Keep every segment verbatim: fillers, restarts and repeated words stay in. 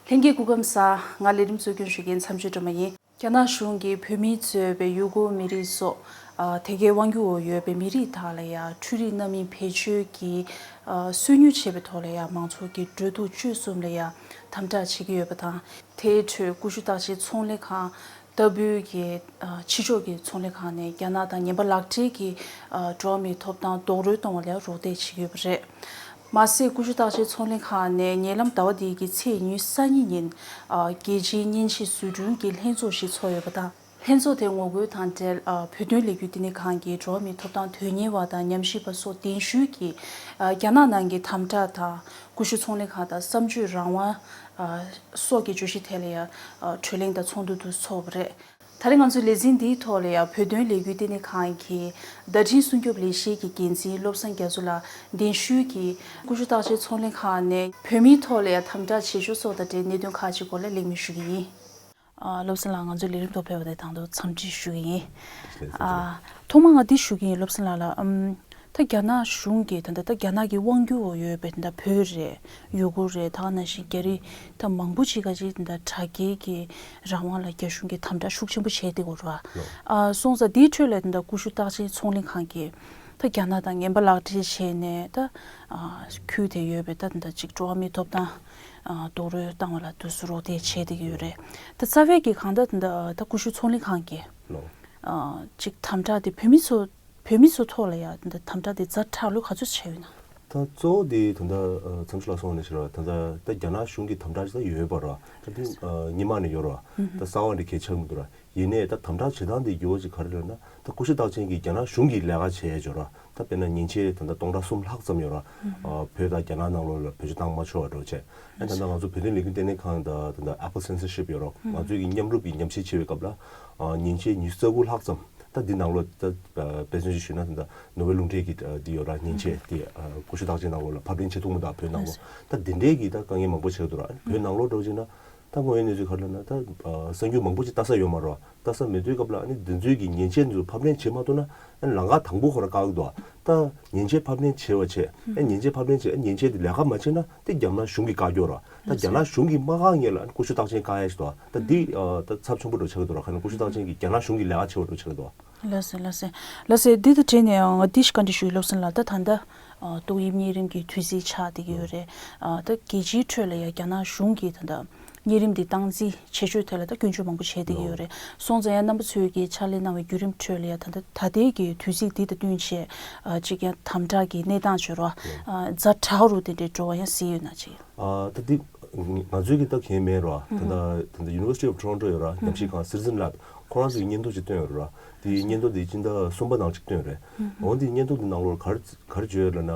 ལྷན་རྒྱས་སྐུ་ཁམས་བཟང་། ང་ལས་རིམ་གཙོ་སྐྱོང་ཞུ་མཁན་མཚམས་གཅོད་སྒྲོལ་མ་ཡིན། རྒྱ་ནག་གཞུང་གིས་བོད་མིས་གཙོས་པའི་ཡུ་གུར་མི་རིགས་སོགས་ཨ་དེ་གའི་དབང་སྒྱུར་འོག་ཡོད་པའི་མི་རིགས་དག་ལ་ཡང་འཕྲུལ་རིག་སྣ་མིན་བེད་སྤྱོད་ཀྱིས་ཨ་སོ་ཉུལ་བྱས་པའི་ཐོག་ལ་ཡང་མང་ཚོགས་ཀྱི་འགྲོ་འདུག་སྤྱོད་གསུམ་ལ་ཡང་དམ་དྲག་བྱེད་ཀྱི་ཡོད་པ་དང་། དེའི་ཁྲོད་ཀུ་ཤུ་རྟགས་ཅན་ཚོང་ལས་ཁང་ལྟ་བུའི་གི་ཨ་ཕྱི་ཕྱོགས་ཀྱི་ཚོང་ལས་ཁང་ནས་རྒྱ་ནག་དང་ངན་པ་ལག་འབྲེལ་གྱི་ཨ་འགྲོ་བ་མིའི་ཐོབ་ཐང་རྡོག་རོལ་གཏོང་བ་ལ་རོགས་འདེགས་བྱེད་ཀྱི་ཡོད་པ་རེད། མ་ཟད་ཀུ་ཤུ་རྟགས་ཅན་ཚོང་ལས་ཁང་ནས་ཉེ་ལམ་ཟླ་བ་འདིའི་གི་ཚེས་ཉི་ཤུ་རྩ་གཉིས་ཉིན་ཨ་རྒྱལ་སྤྱིའི་མཉེན་ཆས་བཟོ་སྐྲུན་གྱི་ལྷན་ཚོགས་ཤིག་ཚོགས་ཡོད་པ་དང་། ལྷན་ཚོགས་དེར་ངོ་རྒོལ་དང་འབྲེལ་ཨ་བོད་དོན་ལས་འགུལ་ལྟེ་གནས་ཁང་གི་འགྲོ་བ་མིའི་ཐོབ་ཐང་དོན་གཉེར་བ་དང་ཉམས་ཞིབ་པ་སོགས་གདན་ཞུས་ཀྱིས་ཨ་རྒྱ་ནག་ནང་གི་དམ་དྲག་དང་། ཀུ་ཤུ་ཚོང་ལས་ཁང་དང་གསར་འགྱུར་རང་དབང་ཨ་སོགས་ཀྱི་བརྗོད་གཞི་ཐད་ལ་ཡང་ཨ་གྲོས་གླེང་དང་ཚོགས་འདུ་དུ་ཚོགས་པ་རེད། ད་རེས་ང་ཚོའི་ལས་འཛིན་འདིའི་ཐོག་ལ་ཡང་བོད་དོན་ལས་འགུལ་ལྟེ་གནས་ཁང་གི་བརྡ་འཕྲིན་སྲུང་སྐྱོབ་ལས་གཞི་གི་འགན་འཛིན་བློ་བཟང་རྒྱ་མཚོ་ལགས་གདན་ཞུས་ཀྱིས་ཀུ་ཤུ་རྟགས་ཅན་ཚོང་ལས་ཁང་ནས་བོད་མིའི་ཐོག་ལ་ཡང་དམ་དྲག་བྱེད་ཕྱོགས་སོགས་དང་འབྲེལ་གནད་དོན་ཁག་ཅིག་སྐོར་ལ་གླེང་མོལ་ཞུ་གི་ཡིན། ཨ་བློ་བཟང་ལགས་ང་ཚོའི་ལས་རིམ་ཐོག་ཕེབས་པ་དེ་དང་དུ་འཚམས་འདྲི་ཞུ་གི་ཡིན། ལགས་སོ། ཨ་ཐོག་མར་ང་འདི་ཞུ་གི་ཡིན་བློ་བཟང་ལགས་ལ་ཨམ། ད་རྒྱ་ནག་གཞུང་གིས་ད་ལྟ་ད་རྒྱ་ནག་གི་དབང་སྒྱུར་འོག་ཡོད་པའི་ད་ལྟ་བོད་རེད། ཡུ་གུར་རེད། ད་ག་ནང་བཞིན་རྒྱ་རིགས་ད་མང་པོ་ཅིག་ག་ཅིག་ད་ལྟ་དྲ་རྒྱའི་གི་རང་དབང་ལ་རྒྱ་གཞུང་གིས་དམ་དྲག་ཤུགས་ཆེན་པོ་བྱས་བསྡད་ཡོད་རེད་བ། ཨ་སོང་ཙང་དེའི་ཁྲོད་ལ་ད་ལྟ་ཀུ་ཤུ་རྟགས་ཅན་ཚོང་ལས་ཁང་གིས་ད་རྒྱ་ནག་དང་ངན་པ་ལག་འབྲེལ་བྱས་ནས་ད་ཨ་ཁུལ་དེ་ཡོད་པའི་ད་ད་ཅིག་འགྲོ་བ་མིའི་ཐོབ་ཐང་ཨ་རྡོག་རོལ་བཏང་བ་ལ་དུས་སུ་རོགས་འདེགས་བྱས་བསྡད་ཀྱི་ཡོད་རེད། ད་རྩ་བའི་གི་གང་ལྟར་ད་ད་ཀུ་ཤུ་ཚོང་ལས་ཁང་གིས་ཨ་ཅིག་དམ་དྲག་དེ་བོད་མི་ཚོ་བོད་མི་ཚོ་ཐོག་ལ་ཡང་འདི་དམ་དྲག་དེ་ཛ་དྲག་ལོས་ག་ཚོད་བྱས་ཡོད་ན། ད་གཙོ་བོ་དེ་ད་ལྟ་ཨ་མཚམས་ཞུ་ལ་སོང་ནས་ཞུ་ར་ད་ལྟ་ད་རྒྱ་ནག་གཞུང་གི་དམ་དྲག་ཅིག་ད་ཡོད་པ་ར་ད་དེ་ཨ་སྔོན་མ་ནས་ཡོད་ར་ད་གསར་བ་འདི་གལ་ཆགས་མི་འདུག་ར། ཡིན་ནའི་ད་དམ་དྲག་བྱེད་སྟངས་དེ་འགྱུར་བ་ཅིག་ག་རེ་རེད་ན་ད་ཀུ་ཤུ་རྟགས་ཅན་གྱི་རྒྱ་ནག་གཞུང་གིས་ལས་ཀ་བྱས་ཡོད་ར་ད་དཔེར་ན་མཉེན་ཆས་ད་ལྟ་སྟོང་ཕྲག་གསུམ་ལྷག་ཙམ་ཡོད་ར་ཨ་བོད་དང་རྒྱ་ནག་ནང་ལོགས་ལ་བེད་སྤྱོད་བཏང་མ་ཆོག་པ་འགྲོ་བྱས་ཨ་ད་ལྟ་ང་ཚོ་བོད་དོན་ལས་འགུལ་ལྟེ་གནས་ཁང་དང་ད་ལྟ་Apple Censorship་ཡོད་ར་ང་ཚོའི་གི་མཉམ་རུབ་ཀྱི་མཉམ་ཞིབ་བྱེད་པའི་སྐབས་ལ་ཨ་མཉེན་ཆས་ཉི་ཤུ་རྩ་དགུ་ལྷག་ཙམ། ད་འདི་ནང་ལོགས་ད་དཔེ་མཚོན་ཅིག་ཞུས་ན་ད་ནོ་བེལ་རླུང་འཕྲིན་གྱི་འདི་ཡོད་ར་མཉེན་ཆས་དེ་ཀུ་ཤུ་རྟགས་ཅན་ནང་ལོགས་ལ་ཕབ་ལེན་བྱེད་ཐུབ་མི་འདུག་བོད་ནང་ལོགས་ད་འདི་འདྲའི་གི་ད་དཀའ་ངལ་མང་པོ་ཆགས་འདུག་ར་བོད་ནང་ལོགས་འགྲོ་ཅིག་ན་ད་དངོས་ཡོད་གནས་ཚུལ་ག་རེ་ལབ་ན་ད་གསར་འགྱུར་མང་པོ་ཅིག་ལྟ་ས་ཡོད་མ་རེད་བ་ལྟ་ས་མེད་དུས་སྐབས་ལ་ཨ་ནི་འདི་ཚོའི་གི་མཉེན་ཆས་འདི་ཚོ་ཕབ་ལེན་བྱེད་མ་ཐུབ་ན་ཨ་ནི་ལམ་ཁ་དང་པོ་ཁོ་ར་བཀག་གི་འདུག་བ་ད་མཉེན་ཆས་ཕབ་ལེན་བྱེད་པ་བྱེད་ཨ་མཉེན་ཆས་ཕབ་ལེན་བྱེད་ཨ་མཉེན་ཆས་འདི་ལས་ཀ་མ་བྱེད་ན་དེ་རྒྱ་ནག་གཞུང་གིས་བཀག་རྒྱུ་ར་ད་རྒྱ་ནག་གཞུང་གིས་མ་བཀག་ངེས་ལ་ཨ་ནི་ཀུ་ཤུ་རྟགས་ཅན་བཀག་ཡ་ཞིག་འདུག་བ། ད་འདི་ཨ་ད་ཚབས་ཆེན་པོ་འགྲོ་ཆགས་ཀྱི་འདུག་ར་ཁ་ན་ཀུ་ཤུ་རྟགས་ཅན་གྱི་རྒྱ་ནག་གཞུང་གི་ལས་ཀ་ཆེ་བ་འགྲོ་ཆགས་ཀྱི་འདུག་བ། ལགས་སོ་ལགས་སོ། ལགས་སོ་འདི་དང་འབྲེལ་ནས་ང་འདི་ཞིག་བཀའ་འདྲི་ཞུ་ཡི་བློ་བཟང་ལགས་ད་ད་ལྟ་ཨ་ཏོག་དབྱིབས་གཉན་རིམས་ཀྱི་དུས་ཚིགས་ཆགས་བསྡད་ཀྱི་ཡོད་རེད། ཨ་ད་རྒྱལ་སྤྱིའི་ཁྲོད་ལ་ཡང་རྒྱ་ནག་གཞུང་གིས་ད་ལྟ་གཉན་རིམས་འདི་སྟངས་འཛིན་བྱེད་ཕྱོགས་ཐད་ལ་ད་སྐྱོན་བརྗོད་མང་པོ་བྱས་བསྡད་ཀྱི་ཡོད་རེད། སོང་ཙང་ཡང་རྣམ་པ་ཚོས་ཀྱིས་ཕྱག་ལས་གནང་བའི་བརྒྱུད་རིམ་ཁྲོད་ལ་ཡང་ད་ལྟ་ད་ལྟའི་གི་དུས་ཚིགས་འདི་དང་བསྟུན་བྱས་ཨ་ཅིག་ཡང་དམ་དྲག་གི་གནས་སྟངས་བྱོས་རོགས་ཨ་ཛ་དྲག་རུ་དེ་འདྲའི་འགྲོ་བ་ཡང་གཟིགས་ཡོད་ན་ཅིག་ཨ་ད་འདི་ང་ཚོའི་གི་ད་གང་ཡང་མེད་ར། ད་ལྟ་ད་ལྟ་University of Toronto་ཡོད་ར་ཉམས་ཞིབ་ཁང་Citizen Lab་ཁོ་རང་ཚོའི་སྙན་ཐོ་ཅིག་བཏོན་ཡོད་ར། དེ་སྙན་ཐོ་དེ་སྤྱི་ཟླ་གསུམ་པ་ནང་ཅིག་བཏོན་རེད། འོ་དེ་སྙན་ཐོ་དེ་ནང་ལོགས་ག་རེ་ག་རེ་བརྗོད་ཡོད་ལབ་ན།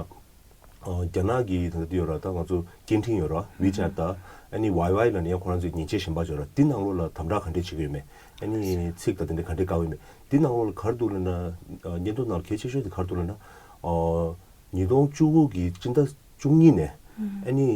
ཨ་རྒྱ་ནག་གི་ད་ལྟ་འདི་ཡོད་ར་ད་ང་ཚོ་སྐད་འཕྲིན་ཡོད་ར་WeChat་ད་ཨ་ནི་ཝའི་ཝའི་ལབ་ནས་ཡང་ཁོ་རང་ཚོའི་མཉེན་ཆས་གཞན་པ་ཅིག་ཡོད་ར་དེ་ནང་ལོགས་ལ་དམ་དྲག་ག་འདྲས་བྱེད་ཀྱི་ཡོད་མེད་ཨ་ནི་ཚིག་དང་དེ་འདྲས་ག་འདྲས་བཀག་ཡོད་མེད་དེ་ནང་ལོགས་ལ་ག་རེ་འདུག་ལབ་ན། ཨ་སྙན་ཐོ་ནང་གལ་ཆེ་ཤོས་དེ་ག་རེ་འདུག་ལབ་ན། ཨ། ཉིས་སྟོང་བཅུ་དགུ་གི་སྤྱི་ཟླ་བཅུ་གཉིས་ནས་ཨ་ནི་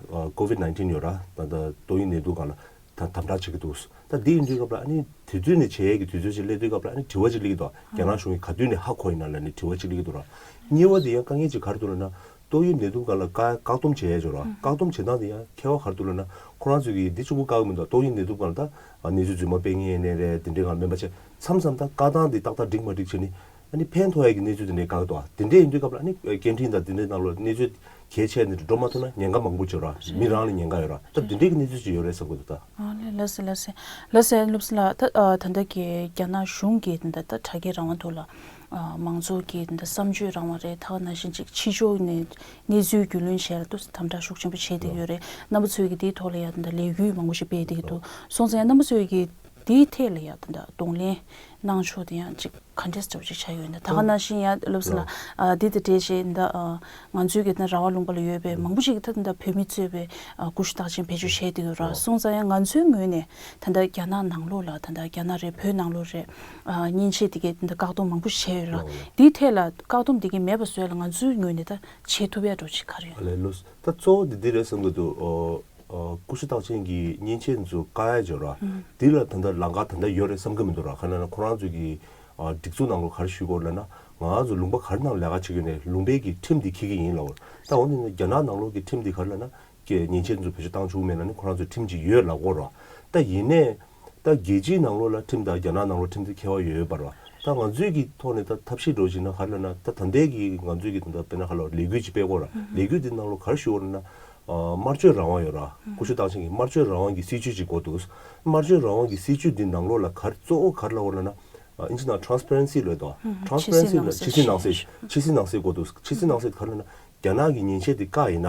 ཨ་COVID nineteen་ཡོད་ར་ད་ལྟ་ཏོག་དབྱིབས་ནད་དུག་སྒང་ལ་ད་དམ་དྲག་བྱེད་ཀྱི་འདུག་ད་འདི་ཡིན་དུས་སྐབས་ལ་ཨ་ནི་དུས་ཚོད་ནས་བྱེད་ཡས་ཀྱི་དུས་ཚོད་ཅིག་སླེབས་དུས་སྐབས་ལ་ཨ་ནི་དྲི་བ་ཅིག་སླེབས་ཀྱི་འདུག་རྒྱ་ནག་གཞུང་གིས་ག་དུས་ནས་ཧ་གོ་ཡིན་ན་ལབ་ནས་དྲི་བ་ཅིག་སླེབས་ཀྱི་འདུག་ར། གཉིས་པ་དེ་ཡང་དཀའ་ངལ་ཅིག་ག་རེ་འདུག་ལབ་ན་ཏོག་དབྱིབས་ནད་དུག་སྒང་ལ་བཀག་བཀག་སྡོམ་བྱེད་ཡས་ཅིག་ཡོད་ར་བཀག་སྡོམ་བྱེད་སྟངས་དེ་ཡང་ཁྱད་པར་ག་རེ་འདུག་ལབ་ན་ཁོ་རང་ཚོས་ཀྱིས་འདི་གཅིག་པུ་བཀག་གི་མི་འདུག་ཏོག་དབྱིབས་ནད་དུག་སྒང་ལ་ད་གནས་ཚུལ་རྫུན་མ་སྤེལ་མཁན་ཡིན་ནའི་རེད་དེ་འདྲའི་སྒང་མིན་པ་བྱས་མཚམས་མཚམས་ད་བཀག་སྟངས་འདི་ཏག་ཏག་འགྲིག་མ་འགྲིག་བྱས་ནས། ཨ་ནི་ཕན་ཐོགས་ཡས་ཀྱི་གནས་ཚུལ་དེ་འདྲའི་བཀག་འདུག་དེ་འདྲས་ཡིན་དུས་སྐབས་ལ་ཨ་ནི་སྐད་འཕྲིན་དང་དེ་འདྲའི་ནང་ལོགས་གནས་ཚུལ་གལ་ཆེ་ནས་འགྲོ་མ་ཐུབ་ན་ཉེན་ཁ་མང་པོ་ཅིག་ཡོད་ར་མི་རང་ལ་ཉེན་ཁ་ཡོད་ར་ད་དེ་འདྲས་ཀྱི་གནས་ཚུལ་ཅིག་ཡོད་རེད་བསམ་གྱི་འདུག་ད། ཨ་ལས་ལགས་སེ་ལགས་སེ་ལགས་སེ་བློ་བཟང་ལགས་ད་ཨ་ད་ལྟ་གི་རྒྱ་ནག་གཞུང་གིས་ད་ལྟ་དྲ་རྒྱའི་རང་དབང་ཐོག་ལ་ཨ་མང་ཚོགས་ཀྱི་ད་ལྟ་བསམ་སྤྱོད་རང་དབང་རེད་ད་ག་ནང་བཞིན་ཅིག་ཕྱི་ཕྱོགས་ནས་གནས་ཚུལ་རྒྱུས་ལོན་བྱས་ལ་ཏུ་དམ་དྲག་ཤུགས་ཆེན་པོ་བྱས་བསྡད་ཡོད་རེད་རྣམ་པ་ཚོས་ཀྱི་དེའི་ཐོག་ལ་ཡང་ད་ལྟ་ལས་འགུལ་མང་པོ་ཞིག་སྤེལ་བསྡད་ཀྱི་འདུག་སོང་ཙང་ཡང་རྣམ་པ་ཚོས་ཀྱི་དེའི་ཐད་ལ་ཡང་ད་ལྟ་གདོང་ལེན་གནང་ཕྱོགས་དེ་ཡང་ཅིག་ག་འདྲས་ལྟ་བུ་ཅིག་ཆགས་ཡོད་ན་ད་ག་ནང་བཞིན་ཡང་བློ་བཟང་ལགས་ཨ་འདི་དང་འབྲེལ་བྱས་ད་ཨ་ང་ཚོའི་གི་ད་ར་བ་ལུང་པ་ལ་ཡོད་པའི་མང་པོ་ཞིག་ད་ད་བོད་མི་གཙོས་པའི་ཨ་ཀུ་ཤུ་རྟགས་ཅན་བེད་སྤྱོད་བྱས་བསྡད་ཡོད་ར་སོང་ཙང་ཡང་ང་ཚོའི་ངོས་ནས་ད་ད་རྒྱ་ནག་ནང་ལོགས་ལ་ད་ད་རྒྱ་ནག་རེད་བོད་ནང་ལོགས་རེད་ཨ་མཉེན་ཆས་དེ་གའི་ད་བཀག་སྡོམ་མང་པོ་བྱས་ཡོད་ར་འདིའི་ཐད་ལ་བཀག་སྡོམ་དེ་གའི་མེད་པ་བཟོ་ཡ་ལ་ང་ཚོའི་ངོས་ནས་ད་བྱེད་ཐུབ་ཡ་འདྲ་ཅིག་ག་རེ་ཡོད། ཨ་ལས་ལོས། ད་གཙོ་བོ་འདི་འདི་རེད་བསམ་གྱི་འདུག་ཨོ། ཨོ། ཀུ་ཤུ་རྟགས་ཅན་གྱི་མཉེན་ཆས་འདི་ཚོ་བཀག་ཡ་བྱོས་ར། འདི་ལ་ད་ལྟ་ལམ་ཁ་ད་ལྟ་ཡོད་རེད་བསམ་གྱི་མི་འདུག་ར། ཁ་ན་ན་ཁོ་རང་ཚོས་ཀྱི་ཨ་སྒྲིག་འཛུགས་ནང་ལོགས་ག་རེ་ཞུ་གི་ཡོད་ལབ་ན་ང་ཚོ་ལུང་པ་ག་རེ་ནང་ལས་ཀ་བྱེད་ཀྱི་ཡོད་ནའི་ལུང་པའི་གི་ཁྲིམས་འདི་འཁྱེར་གྱི་ཡིན་ལབ། ད་འོ་ན་རྒྱ་ནག་ནང་ལོགས་ཀྱི་ཁྲིམས་འདི་ག་རེ་ལབ་ན་ ཀྱི་མཉེན་ཆས་ཚོ་བེད་སྤྱོད་བཏང་བཅུག་མེད་ན་ནི་ཁོ་རང་ཚོའི་ཁྲིམས་ཅིག་ཡོད་ལབ་ཀྱི་ཡོད་རེད་བ། ད་ཡིན་ནའི་ད་རྒྱལ་སྤྱིའི་ནང་ལོགས་ལ་ཁྲིམས་དང་རྒྱ་ནག་ནང་ལོགས་ཁྲིམས་དེ་ཁྱད་པར་ཡོད་ཡོད་པ་རེད་བ། ད་ང་ཚོའི་གི་ཐོག་ནས་ད་ཐབས་ཤེས་འདྲ་བོ་བྱས་ན་ག་རེ་ལབ་ན། ད་ད་ལྟའི་གི་ང་ཚོའི་གི་ད་ལྟ་དཔེར་ན་ག་ལབ་ལས་འགུལ་ཅིག་སྤེལ་ཀྱི་ཡོད་རེད་བ། ལས་འགུལ་དེ་ནང་ལོགས་ག་རེ་ཞུ་གི་ཡོད་རེད་ན། ཨ། སྨྲ་བརྗོད་རང་དབང་ཡོད་རེད་བ། ཀུ་ཤུ་རྟགས་ཅན་གྱི་སྨྲ་བརྗོད་རང་དབང་གི་སྲིད་བྱུས་ཅིག་དགོས་འདུག་སྨྲ་བརྗོད་རང་དབང་གི་སྲིད་བྱུས་འདི་ནང་ལོགས་ལ་ག་རེ་གཙོ་བོ་ག་རེ་ལབ་ཀྱི་ཡོད་རེད་ན། ཨ། ཨིན་ཇི་ནང་transparency་ལབ་འདུག་ཕྱི་གསལ་transparency་ནང་གསལ་ཕྱི་གསལ་ནང་གསལ་ཕྱི་གསལ་ནང་གསལ་དགོས་འདུག་ཕྱི་གསལ་ནང་གསལ་ག་རེ་ལབ་ན། རྒྱ་ནག་གི་མཉེན་ཆས་དེ་བཀག་ཡིན་ན།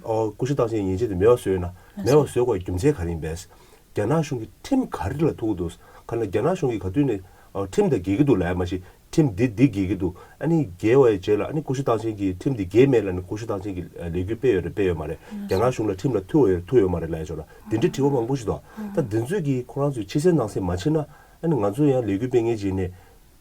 ཨོ། ཀུ་ཤུ་རྟགས་ཅན་མཉེན་ཆས་དེ་མེད་པ་བཟོས་ཡོད་ན། མེད་པ་བཟོ་དགོས་རྒྱུ་མཚན་ག་རེ་ཡིན་པས། རྒྱ་ནག་གཞུང་གི་ཁྲིམས་ག་རེ་ལ་ཐུག་འདུག་ག་ལ་རྒྱ་ནག་གཞུང་གིས་ག་དུས་ནས་ཨོ་ཁྲིམས་དང་འགལ་གྱི་འདུག་ལབ་ཡ་མ་གཞི། ཁྲིམས་འདི་འདི་འགལ་གྱི་འདུག་ཨ་ནི་འགལ་བའི་རྗེས་ལ་ཨ་ནི་ཀུ་ཤུ་རྟགས་ཅན་གྱི་ཁྲིམས་འདི་འགལ་མེད་ལབ་ནས་ཀུ་ཤུ་རྟགས་ཅན་གྱི་ལས་འགུལ་སྤེལ་ཡོད་རེད་སྤེལ་ཡོད་མ་རེད། རྒྱ་ནག་གཞུང་ལ་ཁྲིམས་ལ་ཐུག་ཡོད་ཐུག་ཡོད་མ་རེད་ལབ་ཡ་ཅིག་ཡོད་རེད། དེ་འདྲའི་དྲི་བ་མང་པོ་ཞིག་འདུག་ད་འདི་ཚོས་ཀྱིས་ཁོ་རང་ཚོའི་ཕྱི་གསལ་ནང་གསལ་མ་བྱེད་ན། ཨ་ནི་ང་ཚོ་ཡང་ལས་འགུལ་སྤེལ་མཁན་ཅིག་ཡིན་ནའི།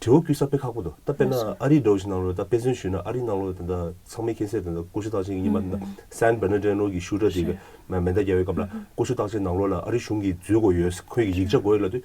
དྲི་བ་བཀོད་ས་དཔེ་ཁག་པོ་འདུག་ད་དཔེར་ན་ཨ་རི་འདྲ་བོ་ཞིག་ནང་ལོགས་ད་དཔེ་མཚོན་ཞུས་ན། ཨ་རི་ནང་ལོགས་ད་ད་ཚང་མས་མཁྱེན་གསལ་ད་ད་ཀུ་ཤུ་རྟགས་ཅན་གྱི་ཉི་མ་ད་ད་San Bernardino་གི་ཤུ་ཊར་དེ་གི་མེ་མེ་མདའ་རྒྱག་པའི་སྐབས་ལ་ཀུ་ཤུ་རྟགས་ཅན་ནང་ལོགས་ལ་ཨ་རི་གཞུང་གིས་འཛུལ་དགོས་ཡོད། ཁོས་ཀྱི་ཡིག་ཆ་དགོས་ཡོད་ལབ་དུས།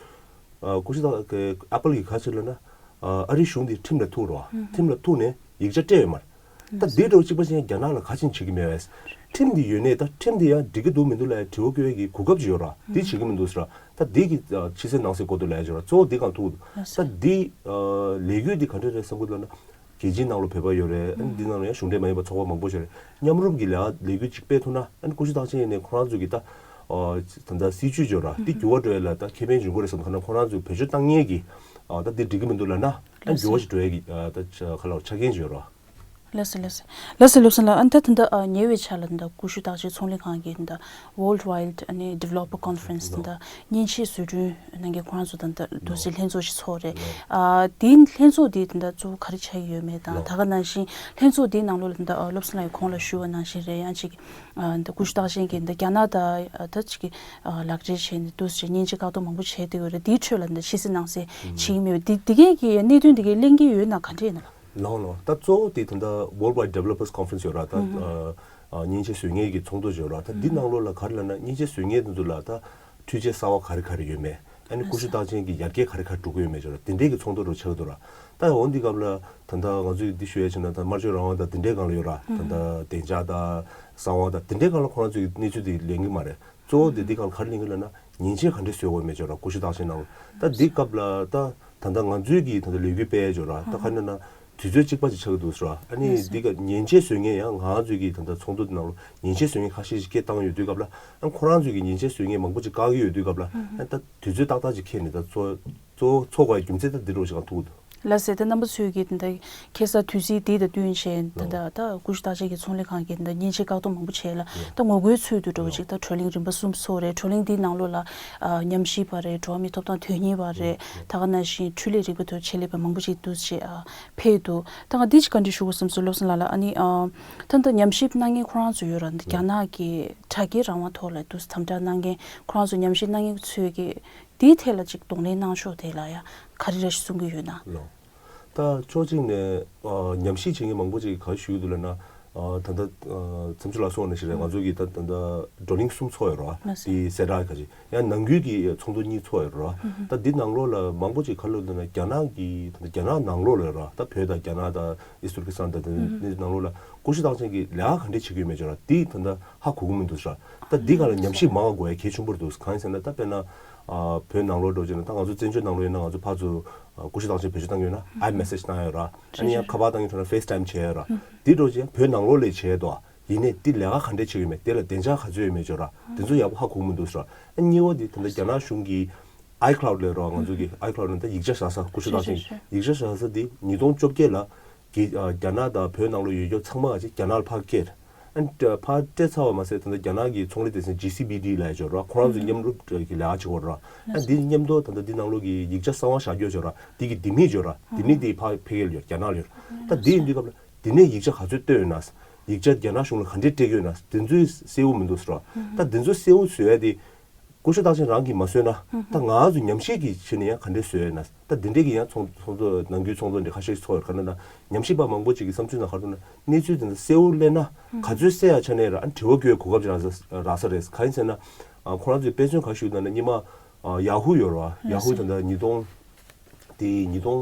ཨ། ཀུ་ཤུ་རྟགས་ཀྱི་Apple་གིས་ག་ཅིག་ལབ་ན། ཨ། ཨ་རི་གཞུང་དེ་ཁྲིམས་ལ་ཐུག་རོགས། ཁྲིམས་ལ་ཐུག་ནས་ཡིག་ཆ་སྤྲད་ཡོད་མ་རེད། ད་འདི་འདྲ་བོ་གཅིག་པ་ཅན་རྒྱ་ནག་ལ་ག་ཅིག་བྱེད་ཀྱི་མེད་པས། ཁྲིམས་འདི་ཡོད་ནའི་ད་ཁྲིམས་འདི་ཡང་འགྲིག་གི་འདུག་མི་འདུག་ལབ་ཡ་དྲི་བ་བཀོད་ཡས་ཀྱི་གོ་སྐབས་ཅིག་ཡོད་ར། འདི་བྱེད་ཀྱི་མི་འདུག་ཟེར་ར། ད་འདི་གི་ཨ་ཕྱི་གསལ་ནང་གསལ་དགོས་འདུག་ལབ་ཡ་ཅིག་ཡོད་ར། གཙོ་བོ་འདི་གང་ཐུག་འདུག་ད་འདི་ཨ་ལས་འགུལ་འདི་ག་འདྲ་རེད་བསམ་གྱི་འདུག་ལབ་ན། རྒྱལ་སྤྱིའི་ནང་ལོགས་བོད་པ་ཡོད་རེད། ཨ་ནི་འདི་ནང་ལ་ཡང་གཞུང་འབྲེལ་མ་ཡིན་པ་ཚོགས་པ་མང་པོ་ཞིག་རེད། མཉམ་རུབ་ཀྱི་ལས་ལས་འགུལ་གཅིག་སྤེལ་ཐུབ་ན། ཨ་ནི་ཀུ་ཤུ་རྟགས་ཅན་ཡིན་ནའི་ཁོ་རང་ཚོ་གི་ད་ཨ་ད་ལྟ་སྲིད་བྱུས་ཅིག་ཡོད་ར། འདི་འགྱུར་བ་འགྲོ་ཡས་ལ་ད་ཁེ་ཕན་འབྱུང་གི་རེད་བསམ། ཐ་ན་ཁོ་རང་ཚོས་བེད་སྤྱོད་བཏང་མཁན་གྱི་ཨ་ད་འདི་འགྲིག་གི་མི་འདུག་ལབ་ན། ཨ་འགྱུར་བ་ཞིག་འགྲོ་ཡས་ཀྱི་ཨ་ད་ཆ་ག་ལ་ཆ་རྐྱེན་ཅིག་ཡོད་ར། ལགས་སོ་ལགས་སོ། ལགས་སོ་ལགས་སོ་ལགས། ཨ་ནི་ད་ད་ལྟ་ཨ་ཉེ་བའི་ཆར་ལ་ད་ལྟ་ཀུ་ཤུ་རྟགས་ཅན་ཚོང་ལས་ཁང་གིས་ད་ལྟ་World Wide ཨ་ནི་Developer Conference ད་ལྟ་མཉེན་ཆས་བཟོ་སྐྲུན་གནང་མཁན་ཁོ་རང་ཚོ་ད་ལྟ་འདུག་སེ་ལྷན་ཚོགས་ཤིག་ཚོགས་རེད། ཨ་དེའི་ལྷན་ཚོགས་དེ་ད་ལྟ་གཙོ་བོ་ག་རེ་ཆགས་ཀྱི་ཡོད་མེད་དང་། ད་ག་ནང་བཞིན་ལྷན་ཚོགས་དེའི་ནང་ལོགས་ལ་ད་ལྟ་ཨ་བློ་བཟང་ལགས་ཀྱིས་གོང་ལ་ཞུས་པ་ནང་བཞིན་རེད། ཡང་ཅིག་ཨ་ད་ཀུ་ཤུ་རྟགས་ཅན་གྱི་ད་རྒྱ་ནག་དང་ཨ་ད་ཅིག་གི་ཨ་ལག་འབྲེལ་བྱས་ནས་འདུག་སེ་མཉེན་ཆས་བཀག་སྡོམ་མང་པོ་བྱས་བསྡད་ཡོད་རེད། དེའི་ཁྲོད་ལ་ད་ཕྱི་གསལ་ནང་གསལ་བྱེད་ཀྱི་མེད་པ་དེ་དེ་གས་ཀྱི་གནད་དོན་དེ་གས་གླེང་གི་ཡོད་ན་ག་འདྲས་ཡིན་ན་ལགས། ལགས་ལགས། ད་གཙོ་བོ་དེ་ད་ལྟ་World Wide Developers Conference ཡོད་ར། ད་ཨ་ཨ་མཉེན་ཆས་བཟོ་མཁན་གྱི་ཚོགས་འདུ་ཡོད་ར། ད་འདི་ནང་ལོགས་ལ་ག་རེ་ལབ་ན། མཉེན་ཆས་བཟོ་མཁན་དེ་ཚོ་ལ་ད་འཕྲུལ་ཆས་གསར་བ་ག་རེ་ག་རེ་ཡོད་མེད། ཨ་ནི་ཀུ་ཤུ་རྟགས་ཅན་གྱི་ཡར་རྒྱས་ག་རེ་ག་རེ་འགྲོ་གི་ཡོད་མེད་ཅིག་ཡོད་ར། དེ་འདྲའི་གི་ཚོགས་འདུ་རུ་ཆགས་འདུག་ར། ད་འོ་འདི་སྐབས་ལ་ད་ལྟ་ང་ཚོས་འདི་ཞུ་ཡ་བྱས་ན། ད་སྨྲ་བརྗོད་རང་དབང་དང་དེ་འདྲའི་སྒང་ལ་ཡོད་ར། ད་ལྟ་བདེ་འཇགས་དང་གསང་བ་དང་དེ་འདྲའི་སྒང་ལ་ཁོ་རང་ཚོས་གནས་ཚུལ་དེ་ལེན་གི་མ་རེད། གཙོ་བོ་དེ་འདི་སྒང་ལ་ག་རེ་ལེན་གི་ལབ་ན། མཉེན་ཆས་ག་འདྲས་བཟོ་དགོས་མེད་ཅིག་ཡོད་ར། ཀུ་ཤུ་རྟགས་ཅན་ནང་ལ། ད་འདི་སྐབས་ལ་ད་ད་ལྟ་ང་ཚོས་ཀྱི་ད་ལྟ་ལས་འགུལ་སྤེལ་ཡ་ཅིག་ཡོད་ར། ད་ག་རེ་ལབ་ན། དུས་ཚོད་གཅིག་པ་ཅིག་ཆགས་ཀྱི་འདུག་ཟེར་བ། ཨ་ནི་འདི་ག་མཉེན་ཆས་བཟོ་མཁན་ཡང་ང་ཚོའི་གི་ད་ལྟ་ཚོགས་འདུ་དེ་ནང་ལ་མཉེན་ཆས་བཟོ་མཁན་ཁ་ཤས་ཤིག་སྐད་བཏང་ཡོད་དུས་སྐབས་ལ། ཨ་ཁོ་རང་ཚོའི་གི་མཉེན་ཆས་བཟོ་མཁན་མང་པོ་ཅིག་བཀག་གི་ཡོད་དུས་སྐབས་ལ། ཨ་ད་དུས་ཚོད་ཏག་ཏག་ཅིག་འཁེལ་ནས་ད་ཚོགས་གཙོ་བོ་ཚོགས་དགོས་རྒྱུ་མཚན་ད་འདི་འདྲ་ཞིག་གང་ཐུག་འདུག་ལགས་སེ། ད་རྣམ་པ་ཚོས་ཀྱིས་ད་ལྟ་ཁ་སང་དུས་ཚིགས་འདི་དང་བསྟུན་བྱས་ད་ལྟ་ད་ཀུ་ཤུ་རྟགས་ཅན་གྱི་ཚོང་ལས་ཁང་གིས་ད་ལྟ་མཉེན་ཆས་བཀག་སྡོམ་མང་པོ་བྱས་ལ། ད་ངོ་རྒོལ་ཚུལ་དུ་འདྲ་བོ་ཅིག་ད་བགྲོ་གླེང་རིམ་པ་གསུམ་ཚོགས་རེད། བགྲོ་གླེང་འདིའི་ནང་ལོགས་ལ་ཨ་ཉམས་ཞིབ་པ་རེད། འགྲོ་བ་མིའི་ཐོབ་ཐང་དོན་གཉེར་བ་རེད། ད་ག་ནང་བཞིན་འཕྲུལ་ལས་རིག་པ་ཐོག་ཆེད་ལས་པ་མང་པོ་ཅིག་འདུག་ཅེས་ཨ་ཕེབས་འདུག་ད་ང་འདི་ཅིག་བཀའ་འདྲི་ཞུ་དགོས་བསམ་སོང་། བློ་བཟང་ལགས་ལ། ཨ་ནི་ཨ་ད་ད་ཉམས་ཞིབ་གནང་མཁན་ཁོ་རང་ཚོ་ཡོད་ར། འདི་རྒྱ་ནག་གི་དྲ་རྒྱའི་རང་དབང་ཐོག་ལ་འདུག་དམ་དྲག་གནང་མཁན་ཁོ་རང་ཚོ་ཉམས་ཞིབ་གནང་མཁན་ཚོས་ཀྱི་དེའི་ཐད་ལ་ཅིག་གདོང་ལེན་གནང་ཕྱོགས་དེ་ལ་ཡ་ག་རེ་རེ་ཞིག་གསུང་གི་ཡོད་ན། ལགས། ད་ཕྱོགས་གཅིག་ནས་ཨ་ཉམས་ཞིབ་བྱེད་མཁན་མང་པོ་ཅིག་གིས་ག་རེ་ཞུ་གི་འདུག་ལབ་ན། ཨ་ད་ལྟ་ཨ་མཚམས་སྦྱོར་ལགས་གསུངས་པ་ནང་བཞིན་རེད། ང་ཚོ་གི་ད་ད་ལྟ་བགྲོ་གླེང་གསུམ་ཚོགས་ཡོད་རེད་བ། དེ་གསལ་བསྒྲགས་ག་ཅིག་ཡང་ནང་ཁུལ་གྱི་ཚོགས་འདུ་གཉིས་ཚོགས་ཡོད་རེད་བ། ད་འདི་ནང་ལོགས་ལ་མང་པོ་ཅིག་ག་རེ་ལབ་འདུག་ན། རྒྱ་ནག་གི་ད་ལྟ་རྒྱ་ནག་ནང་ལོགས་ལ་ཡོད་རེད་བ། ད་བོད་དང་རྒྱ་ནག་དང་ཨིས་ཏུར་ཀི་སི་ཐན་དང་དེ་ནང་ལོགས་ལ་ཀུ་ཤུ་རྟགས་ཅན་གྱི་ལས་ཀ་ག་འདྲས་བྱེད་ཀྱི་ཡོད་མེད་ཅིག་ཡོད་རེད་བ། འདི་ད་ལྟ་ཧ་གོ་གི་མི་འདུག་ཟེར་བ། ད་འདི་སྒང་ལ་ཉམས་ཞིབ་མང་བ་དགོས་ཡ་གལ་ཆེན་པོ་རེད་འདུག་གང་ཡིན་ཟེར་ན། ད་དཔེར་ན་ཨ་བོད་ནང་ལོགས་འདྲ་བོ་བྱས་ན། ད་ང་ཚོ་བཙན་བྱོལ་ནང་ལོགས་ཡིན་ན་ང་ཚོ་ཕར་ཚུར་ཨ་ཀུ་ཤུ་རྟགས་ཅན་བེད་སྤྱོད་བཏང་གི་ཡོད་ན་ཨའི་མེ་སེ་ཇི་བཏང་ཡོད་ར། ཨ་ནི་ཡང་ཁ་པར་བཏང་གི་ཐོག་ན་ཕེ་སི་ཊའིམ་བྱས་ཡོད་ར། འདི་འདྲ་བོ་བྱས་ན་བོད་ནང་ལོགས་ལ་བྱས་འདུག་ཡིན་ནའི་འདི་ལས་ཀ་ག་འདྲས་བྱེད་ཀྱི་ཡོད་མེད། དེ་ལ་བདེ་འཇགས་ག་ཚོད་ཡོད་མེད་ཅིག་ཡོད་ར། འདི་ཚོ་ཡག་པོ་ཧ་གོ་གི་མི་འདུག་ཟེར་བ། ཨ་གཉིས་པ་འདི་ད་ལྟ་རྒྱ་ནག་གཞུང་གི་ཨའི་ཁི་ལའུ་ཌི་ལབ་ར། ང་ཚོ་གི་ཨའི་ཁི་ལའུ་ཌི་ནང་ད་ཡིག་ཆ་བཞག་ས། ཀུ་ཤུ་རྟགས་ཅན་ཡིག་ཆ་བཞག་ས་འདི་ཉིས་སྟོང་བཅོ་བརྒྱད་ལ་གི་ཨ་རྒྱ་ནག་དང་བོད་ནང་ལོགས་ཡོད་རྒྱུ་ཚང་མ་ག་ཅིག་རྒྱ་ནག་ལ་ཕར་སྐྱེལ། ཨ་ནི་ཕར་སྤྲད་ཚར་བ་མ་ཟད། ད་ལྟ་རྒྱ་ནག་གི་ཚོང་ལས་སྡེ་ཚན་ཇི་སི་བི་ཌི་ལབ་ཡ་ཅིག་ཡོད་ར། ཁོ་རང་ཚོ་མཉམ་རུབ་ཀྱི་ལས་ཀ་བྱེད་ཀྱི་ཡོད་ར། ཨ་འདི་མཉམ་དུ་ད་ལྟ་འདི་ནང་ལོགས་ཀྱི་ཡིག་ཆ་གསང་བ་བཞག་རྒྱུ་ཅིག་ཡོད་ར། འདི་གི་ལྡེ་མིག་ཅིག་ཡོད་ར། ལྡེ་མིག་འདི་ཕར་ཕ་གིར་ཡོད། རྒྱ་ནག་ལ་ཡོད། ད་འདི་ཡིན་དུས་སྐབས་ལ་འདི་ནས་ཡིག་ཆ་ག་ཚོད་བཏོན་ཡོད་ན། ཡིག་ཆ་རྒྱ་ནག་གཞུང་ལ་ག་འདྲས་སྤྲད་ཀྱི་ཡོད་ན། འདི་ཚོའི་གསལ་བོ་མི་འདུག་ཟེར་བ། ད་འདི་ཚོ་གསལ་བོ་བཟོ་ཡ་དེ་ཀུ་ཤུ་རྟགས་ཅན་རང་གིས་མ་བཟོས་ན། ད་ང་ཚོ་ཉམས་ཞིབ་ཀྱི་ཆེད་ནས་ཡང་ག་འདྲས་བཟོས་ཡོད་ན། ད་འདི་འདྲས་ཀྱི་ཡང་ཚོགས་ཚོགས་གཙོ་ནང་ཁུལ་ཚོགས་གཙོ་འདི་ཁ་ཤས་ཚོགས་ཡོད། ག་ན་ན་ཉམས་ཞིབ་པ་མང་པོ་ཅིག་གི་བསམ་ཚུལ་ནང་ག་རེ་འདུག་ན། གནས་ཚུལ་དེ་འདྲ་གསལ་བོ་སླེབས་ན་ག་ཚོད་གསལ་ཡ་ཆ་ནས་ར། ཨ་དྲི་བ་བཀོད་གོ་སྐབས་ཅིག་རག་ས་རག་ས་རེད། གང་ཡིན་ཟེར་ན། ཨ་ཁོ་རང་ཚོས་དཔེ་མཚོན་ག་རེ་ཞུ་འདུག་ན། སྔོན་མ་ཨ་ཡ་ཧུ་ཡོད་ར་བ། ཡ་ཧུ་ད་ལྟ་ཉིས་སྟོང་དེ་ཉིས་སྟོང་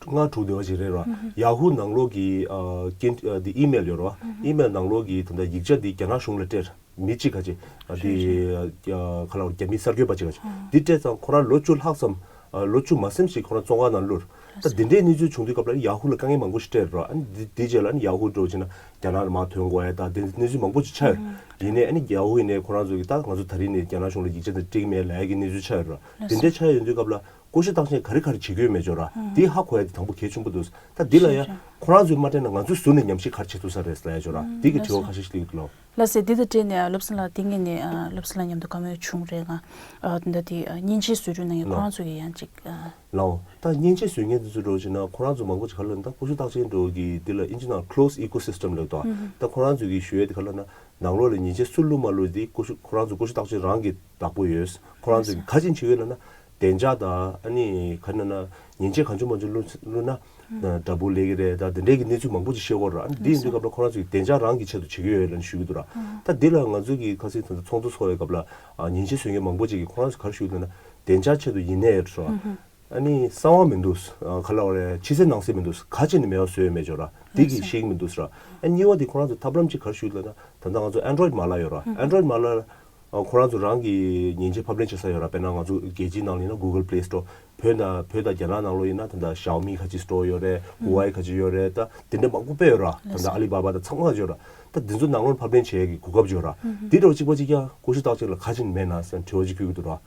ལྔ་དྲུག་དེ་བ་ཅིག་རེད་ར། ཡ་ཧུ་ནང་ལོགས་ཀྱི་ཨ་ཀན་ཨ་དེ་ཨི་མེལ་ཡོད་ར་བ། ཨི་མེལ་ནང་ལོགས་ཀྱི་ད་ལྟ་ཡིག་ཆ་དེ་རྒྱ་ནག་གཞུང་ལ་སྤྲད། མི་གཅིག་ཁ་ཅིག་ཨ་དེ་ཨ་ག་ལ་བར་རྒྱ་མི་གསར་འགོད་པ་གཅིག་ཁ་ཅིག་འདི་སྤྲད་ཙང་ཁོ་རང་ལོ་བཅུ་ལྷག་ཙམ་ཨ་ལོ་བཅུ་མ་ཟིན་ཞིག་ཁོ་རང་བཙོན་ཁང་ནང་བླུགས། ད་འདི་འདྲའི་གནས་ཚུལ་བྱུང་དུས་སྐབས་ལ་ཡ་ཧུ་ལ་དཀའ་ངལ་མང་པོ་ཞིག་སྤྲད་རོགས། ཨ་ནི་འདི་འདི་རྗེས་ལ་ཨ་ནི་ཡ་ཧུ་འགྲོ་བྱས་ན་རྒྱ་ནག་ལ་མར་ཐོན་དགོས་ཡ་ད་དེ་གནས་ཚུལ་མང་པོ་ཞིག་ཆགས་ཡོད། ཡིན་ནའི་ཨ་ནི་ཡ་ཧུ་ཡིན་ནའི་ཁོ་རང་ཚོ་གིས་ད་ང་ཚོ་ད་རིང་ནས་རྒྱ་ནག་གཞུང་ལ་ཡིག་ཆ་དེ་སྤྲད་ཀྱི་མེད་ལབ་ཡ་གི་གནས་ཚུལ་ཆགས་ཡོད་རོགས། དེ་འདྲའི་ཆགས་ཡོད་དུས་སྐབས་ལ་ཀུ་ཤུ་རྟགས་ཅན་ག་རེ་ག་རེ་བྱེད་ཀྱི་ཡོད་མེད་ཅོ་ར་འདི་ཧ་གོ་ཡ་དེ་དང་པོ་གལ་ཆེན་པོ་འདུག་ད་འདི་ལ་ཡ་ཁོ་རང་ཚོས་མ་སྤྲད་ན་ང་ཚོས་ཟུར་ནས་ཉམས་ཞིབ་ག་རེ་བྱེད་ཐུབ་ས་རེད་ལབ་ཡ་ཅོ་ར་འདི་གི་དྲི་བ་ཁ་ཤས་ཤིག་སླེབས་འདུག་ལོ། ལགས་སེ། འདི་དང་འབྲེལ་ནས་ཨ་བློ་བཟང་ལགས་འདི་ངས་ནས་ཨ་བློ་བཟང་ལགས་མཉམ་དུ་བཀའ་མོལ་བྱུང་རེད་ང་། ཨ་འདི་འདྲ་དེ་ཨ་མཉེན་ཆས་བཟོ་སྐྲུན་གནང་མཁན་ཁོ་ལགས། རང་ཚོ་གི་ཡང་ཅིག་ཨ། ལའོ། ད་མཉེན་ཆས་བཟོ་མཁན་དེ་ཚོ་འགྲོ་བྱས་ན་ཁོ་རང་ཚོ་མང་པོ་ཅིག་ག་ལ་ད་ཀུ་ཤུ་རྟགས་ཅན་འགྲོ་གི་འདི་ལ་ཨིན་ཇི་ནང་closed ecosystem་ལབ་དོ། ད་ཁོ་རང་ཚོ་གི་ཞུ་ཡས་དེ་ག་ལ་ན་ནང་ལོགས་ལ་མཉེན་ཆས་སུ་བླུགས་མ་བླུགས་དེ་ཀུ་ཤུ་ཁོ་རང་ཚོ་ཀུ་ཤུ་རྟགས་ཅན་རང་གི་བདག་པོ་ཡོད། ཁོ་རང་ཚོ་གི་ག་ཅིག་བྱེད་ཀྱི་ཡོད་ལབ་ན་བདེ་འཇགས་དང་ཨ་ནི་ག་ན་ན་མཉེན་ཆས་གང་བྱུང་མང་བྱུང་བླུགས་བླུགས་ན། འདྲ་པོ་ལས་ཀྱི་རེད་ད་དེ་འདྲའི་གི་གནས་ཚུལ་མང་པོ་ཅིག་ཤེས་ཀྱི་ཡོད་རེད། ཨ་ནི་འདི་ཡིན་དུས་སྐབས་ལ་ཁོ་རང་ཚོས་བདེ་འཇགས་རང་གི་ཆེད་དུ་བྱེད་ཀྱི་ཡོད་ལབ་ནས་ཞུ་གི་འདུག་ར། ད་འདི་ལ་ང་ཚོའི་གི་ཁ་སང་ད་ལྟ་ཚོགས་འདུ་ཚོགས་པའི་སྐབས་ལ་ཉིན་ཤས་སོན་མཁན་མང་པོ་ཅིག་གིས་ཁོ་རང་ཚོས་ག་རེ་ཞུ་གི་འདུག་ན་བདེ་འཇགས་ཆེད་དུ་ཡིན་ནའི་རེད་ར། ཨ་ནི་གསང་བ་མི་འདུག་ག་ལ་བ་རེད་ཕྱི་གསལ་ནང་གསལ་མི་འདུག་ག་ཅི་ནས་མེད་པ་བཟོས་ཡོད་མེད་ཅོ་ར་འདི་གི་ཤེས་ཀྱི་མི་འདུག་ར། ཨ་གཉིས་པ་དེ་ཁོ་རང་ཚོས་ཐབས་ལམ་ཅིག་ག་རེ་ཞུ་གི་འདུག་ན་ད་ལྟ་ང་ཚོ་Android་མ་ལག་ཡོད་ར་Android་མ་ལག་ཨ་ཁོ་རང་ཚོ་རང་གི་མཉེན་ཆས་ཕབ་ལེན་བྱེད་ས་ཡོད་ར། དཔེར་ན་ང་ཚོ་རྒྱལ་སྤྱིའི་ནང་ལ་ཡིན་ན་Google Play Store། བོད་དང་བོད་དང་རྒྱ་ནག་ནང་ལོགས་ཡིན་ན་ད་ལྟ་Xiaomi་ཁ་ཅིག་Store་ཡོད་རེད། Huawei་ཁ་ཅིག་ཡོད་རེད། ད་དེ་འདྲ་མང་པོ་དཔེ་ཡོད་ར། ད་ལྟ་Alibaba་དང་ཚང་མ་ཡོད་ར། ད་དེ་ཚོ་ནང་ལོགས་ཕབ་ལེན་བྱེད་ཡས་ཀྱི་གོ་སྐབས་ཡོད་ར། འདི་འདྲ་བ་གཅིག་པ་གཅིག་རྐྱང་ཀུ་ཤུ་རྟགས་ཅན་ལ་ག་ཅི་མེད་ན་ཟེར་དྲི་བ་ཅིག་ཕུལ་གྱི་འདུག་ར།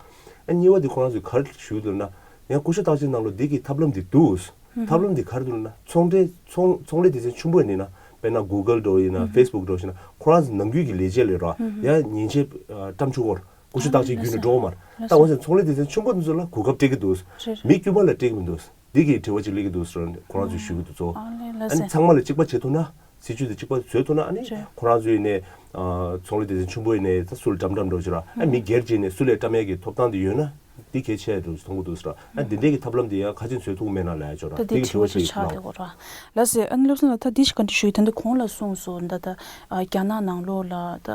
ཨ་གཉིས་པ་འདི་ཁོ་རང་ཚོས་ག་རེ་ཞུ་གི་འདུག་ན་ཡང་ཀུ་ཤུ་རྟགས་ཅན་ནང་ལོགས་འདི་གི་ཐབས་ལམ་འདི་འདུག་ཐབས་ལམ་འདི་ག་རེ་འདུག་ལབ་ན་ཚོང་འབྲེལ་ཚོང་ཚོང་ལས་སྡེ་ཚན་ཆེན་པོ་ཡིན་ན་དཔེར་ན་Google་འདྲ་བོ་ཡིན་ན་Facebook་འདྲ་བོ་ཞིག་ན་ཁོ་རང་ཚོ་ནང་ཁུལ་གྱི་ལས་བྱེད་ལས་རོགས་ཡང་མཉེན་ཆས་བཀྲམ་ཆོག་གོ་ཀུ་ཤུ་རྟགས་ཅན་བརྒྱུད་ནས་འགྲོ་གི་མ་རེད། ད་འོན་ཀྱང་ཚོང་ལས་སྡེ་ཚན་ཆེན་པོ་འདི་ཚོ་ལ་གོ་སྐབས་སྤྲད་ཀྱི་འདུག་མི་དཀྱུས་མ་ལ་སྤྲད་ཀྱི་མི་འདུག་འདི་གི་དྲི་བ་ཅིག་སླེབས་ཀྱི་འདུག་ཟེར་ཁོ་རང་ཚོས་ཞུ་གི་འདུག་གཙོ་བོ། ཨ་ནི་ཚང་མ་ལ་གཅིག་པ་བྱེད་ཐུབ་ན། སྲིད་ཇུས་དེ་གཅིག་པ་བཟོས་ཐུབ་ན་ཨ་ནི་ཁོ་རང་ཚོའི་ནས་ཚོང་ལས་སྡེ་ཚན་ཆེན་པོ་ཡིན་ནས་ད་སུ་ལ་འགྲམ་འགྲམ་འགྲོ་ཆོག་ར་ཨ་མི་སྒེར་གཅིག་ནས་སུ་ལས་བཀྲམ་ཡས་ཀྱི་ཐོབ་ཐང་དེ་ཡོད་ན་འདི་གལ་ཆེ་འགྲོ་མཐོང་གི་འདུག་ཟེར་ཨ་འདི་འདྲའི་གི་ཐབས་ལམ་དེ་ཡང་ཁ་ཆེ་བཟོས་ཐུབ་མེད་ན་ལབ་ཡ་ཆོག་ར་ད་འདི་འདི་གི་དྲི་བ་ཞིག་ཆགས་ཡོད་ར། ལགས་སེ་ཨ་ནི་བློ་བཟང་ལགས་ད་འདི་ཞིག་བཀའ་འདྲི་ཞུ་ཡི་ད་འདི་གོང་ལ་གསུངས་སོང་ད་ད་རྒྱ་ནག་ནང་ལོགས་ལ་ད་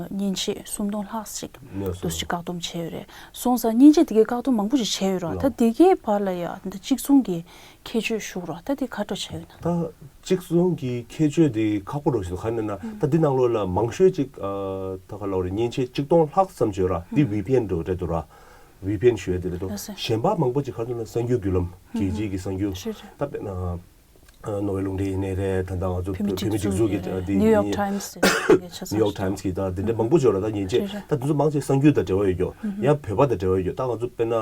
མཉེན་ཆས་སུམ་སྟོང་ལྷག་ཞིག་འདུག་ཞིག་བཀག་སྡོམ་བྱས་ཡོད་རེད་སོང་ཙང་མཉེན་ཆས་དེ་གའི་བཀག་སྡོམ་མང་པོ་ཞིག་བྱས་ཡོད་ར་ད་དེ་གའི་བར་ལ་ཡ་ད་གཅིག་མཚུངས་ཀྱི། ཁྱད་ཆོས་ཞུགས་རོགས་ད་དེ་ཁ་སྤྲོད་བྱས་ཡོད་ན། ད་གཅིག་མཚུངས་ཀྱི་ཁྱད་ཆོས་དེ་ཁག་པོ་རོ་ཞིག་ག་ནས་ན་ད་འདི་ནང་ལོགས་ལ་མང་ཤོས་ཅིག་ད་ག་ལ་བ་རེད་མཉེན་ཆས་གཅིག་སྟོང་ལྷག་ཙམ་བྱོས་ར་འདི་ཝི་པི་ཨེན་འགྲོ་རེད་འདུག་ར། ཝི་པི་ཨེན་ཞུ་ཡ་དེ་རེད་འདུག་གཞན་པ་མང་པོ་ཅིག་ག་རེ་འདུག་ན་གསར་འགྱུར་བརྒྱུད་ལམ་རྒྱལ་སྤྱིའི་གི་གསར་འགྱུར་ད་དཔེར་ན་ནོར་ཝེ་རླུང་འཕྲིན་ཡིན་ནའི་རེད་ད་ལྟ་ང་ཚོ་བོད་མིའི་སྒྲིག་འཛུགས་ཀྱི་འདི་New York Times་New York Times་གི་ད་འདི་འདྲ་མང་པོ་ཅིག་ཡོད་ར་ད་མཉེན་ཆས་ད་འདི་ཚོ་མང་ཆེ་གསར་འགྱུར་དང་འབྲེལ་བ་ཡོད་ཀྱོ་ཡང་བོད་པ་དང་འབྲེལ་བ་ཡོད་ཀྱོ་ད་ང་ཚོ་དཔེར་ན།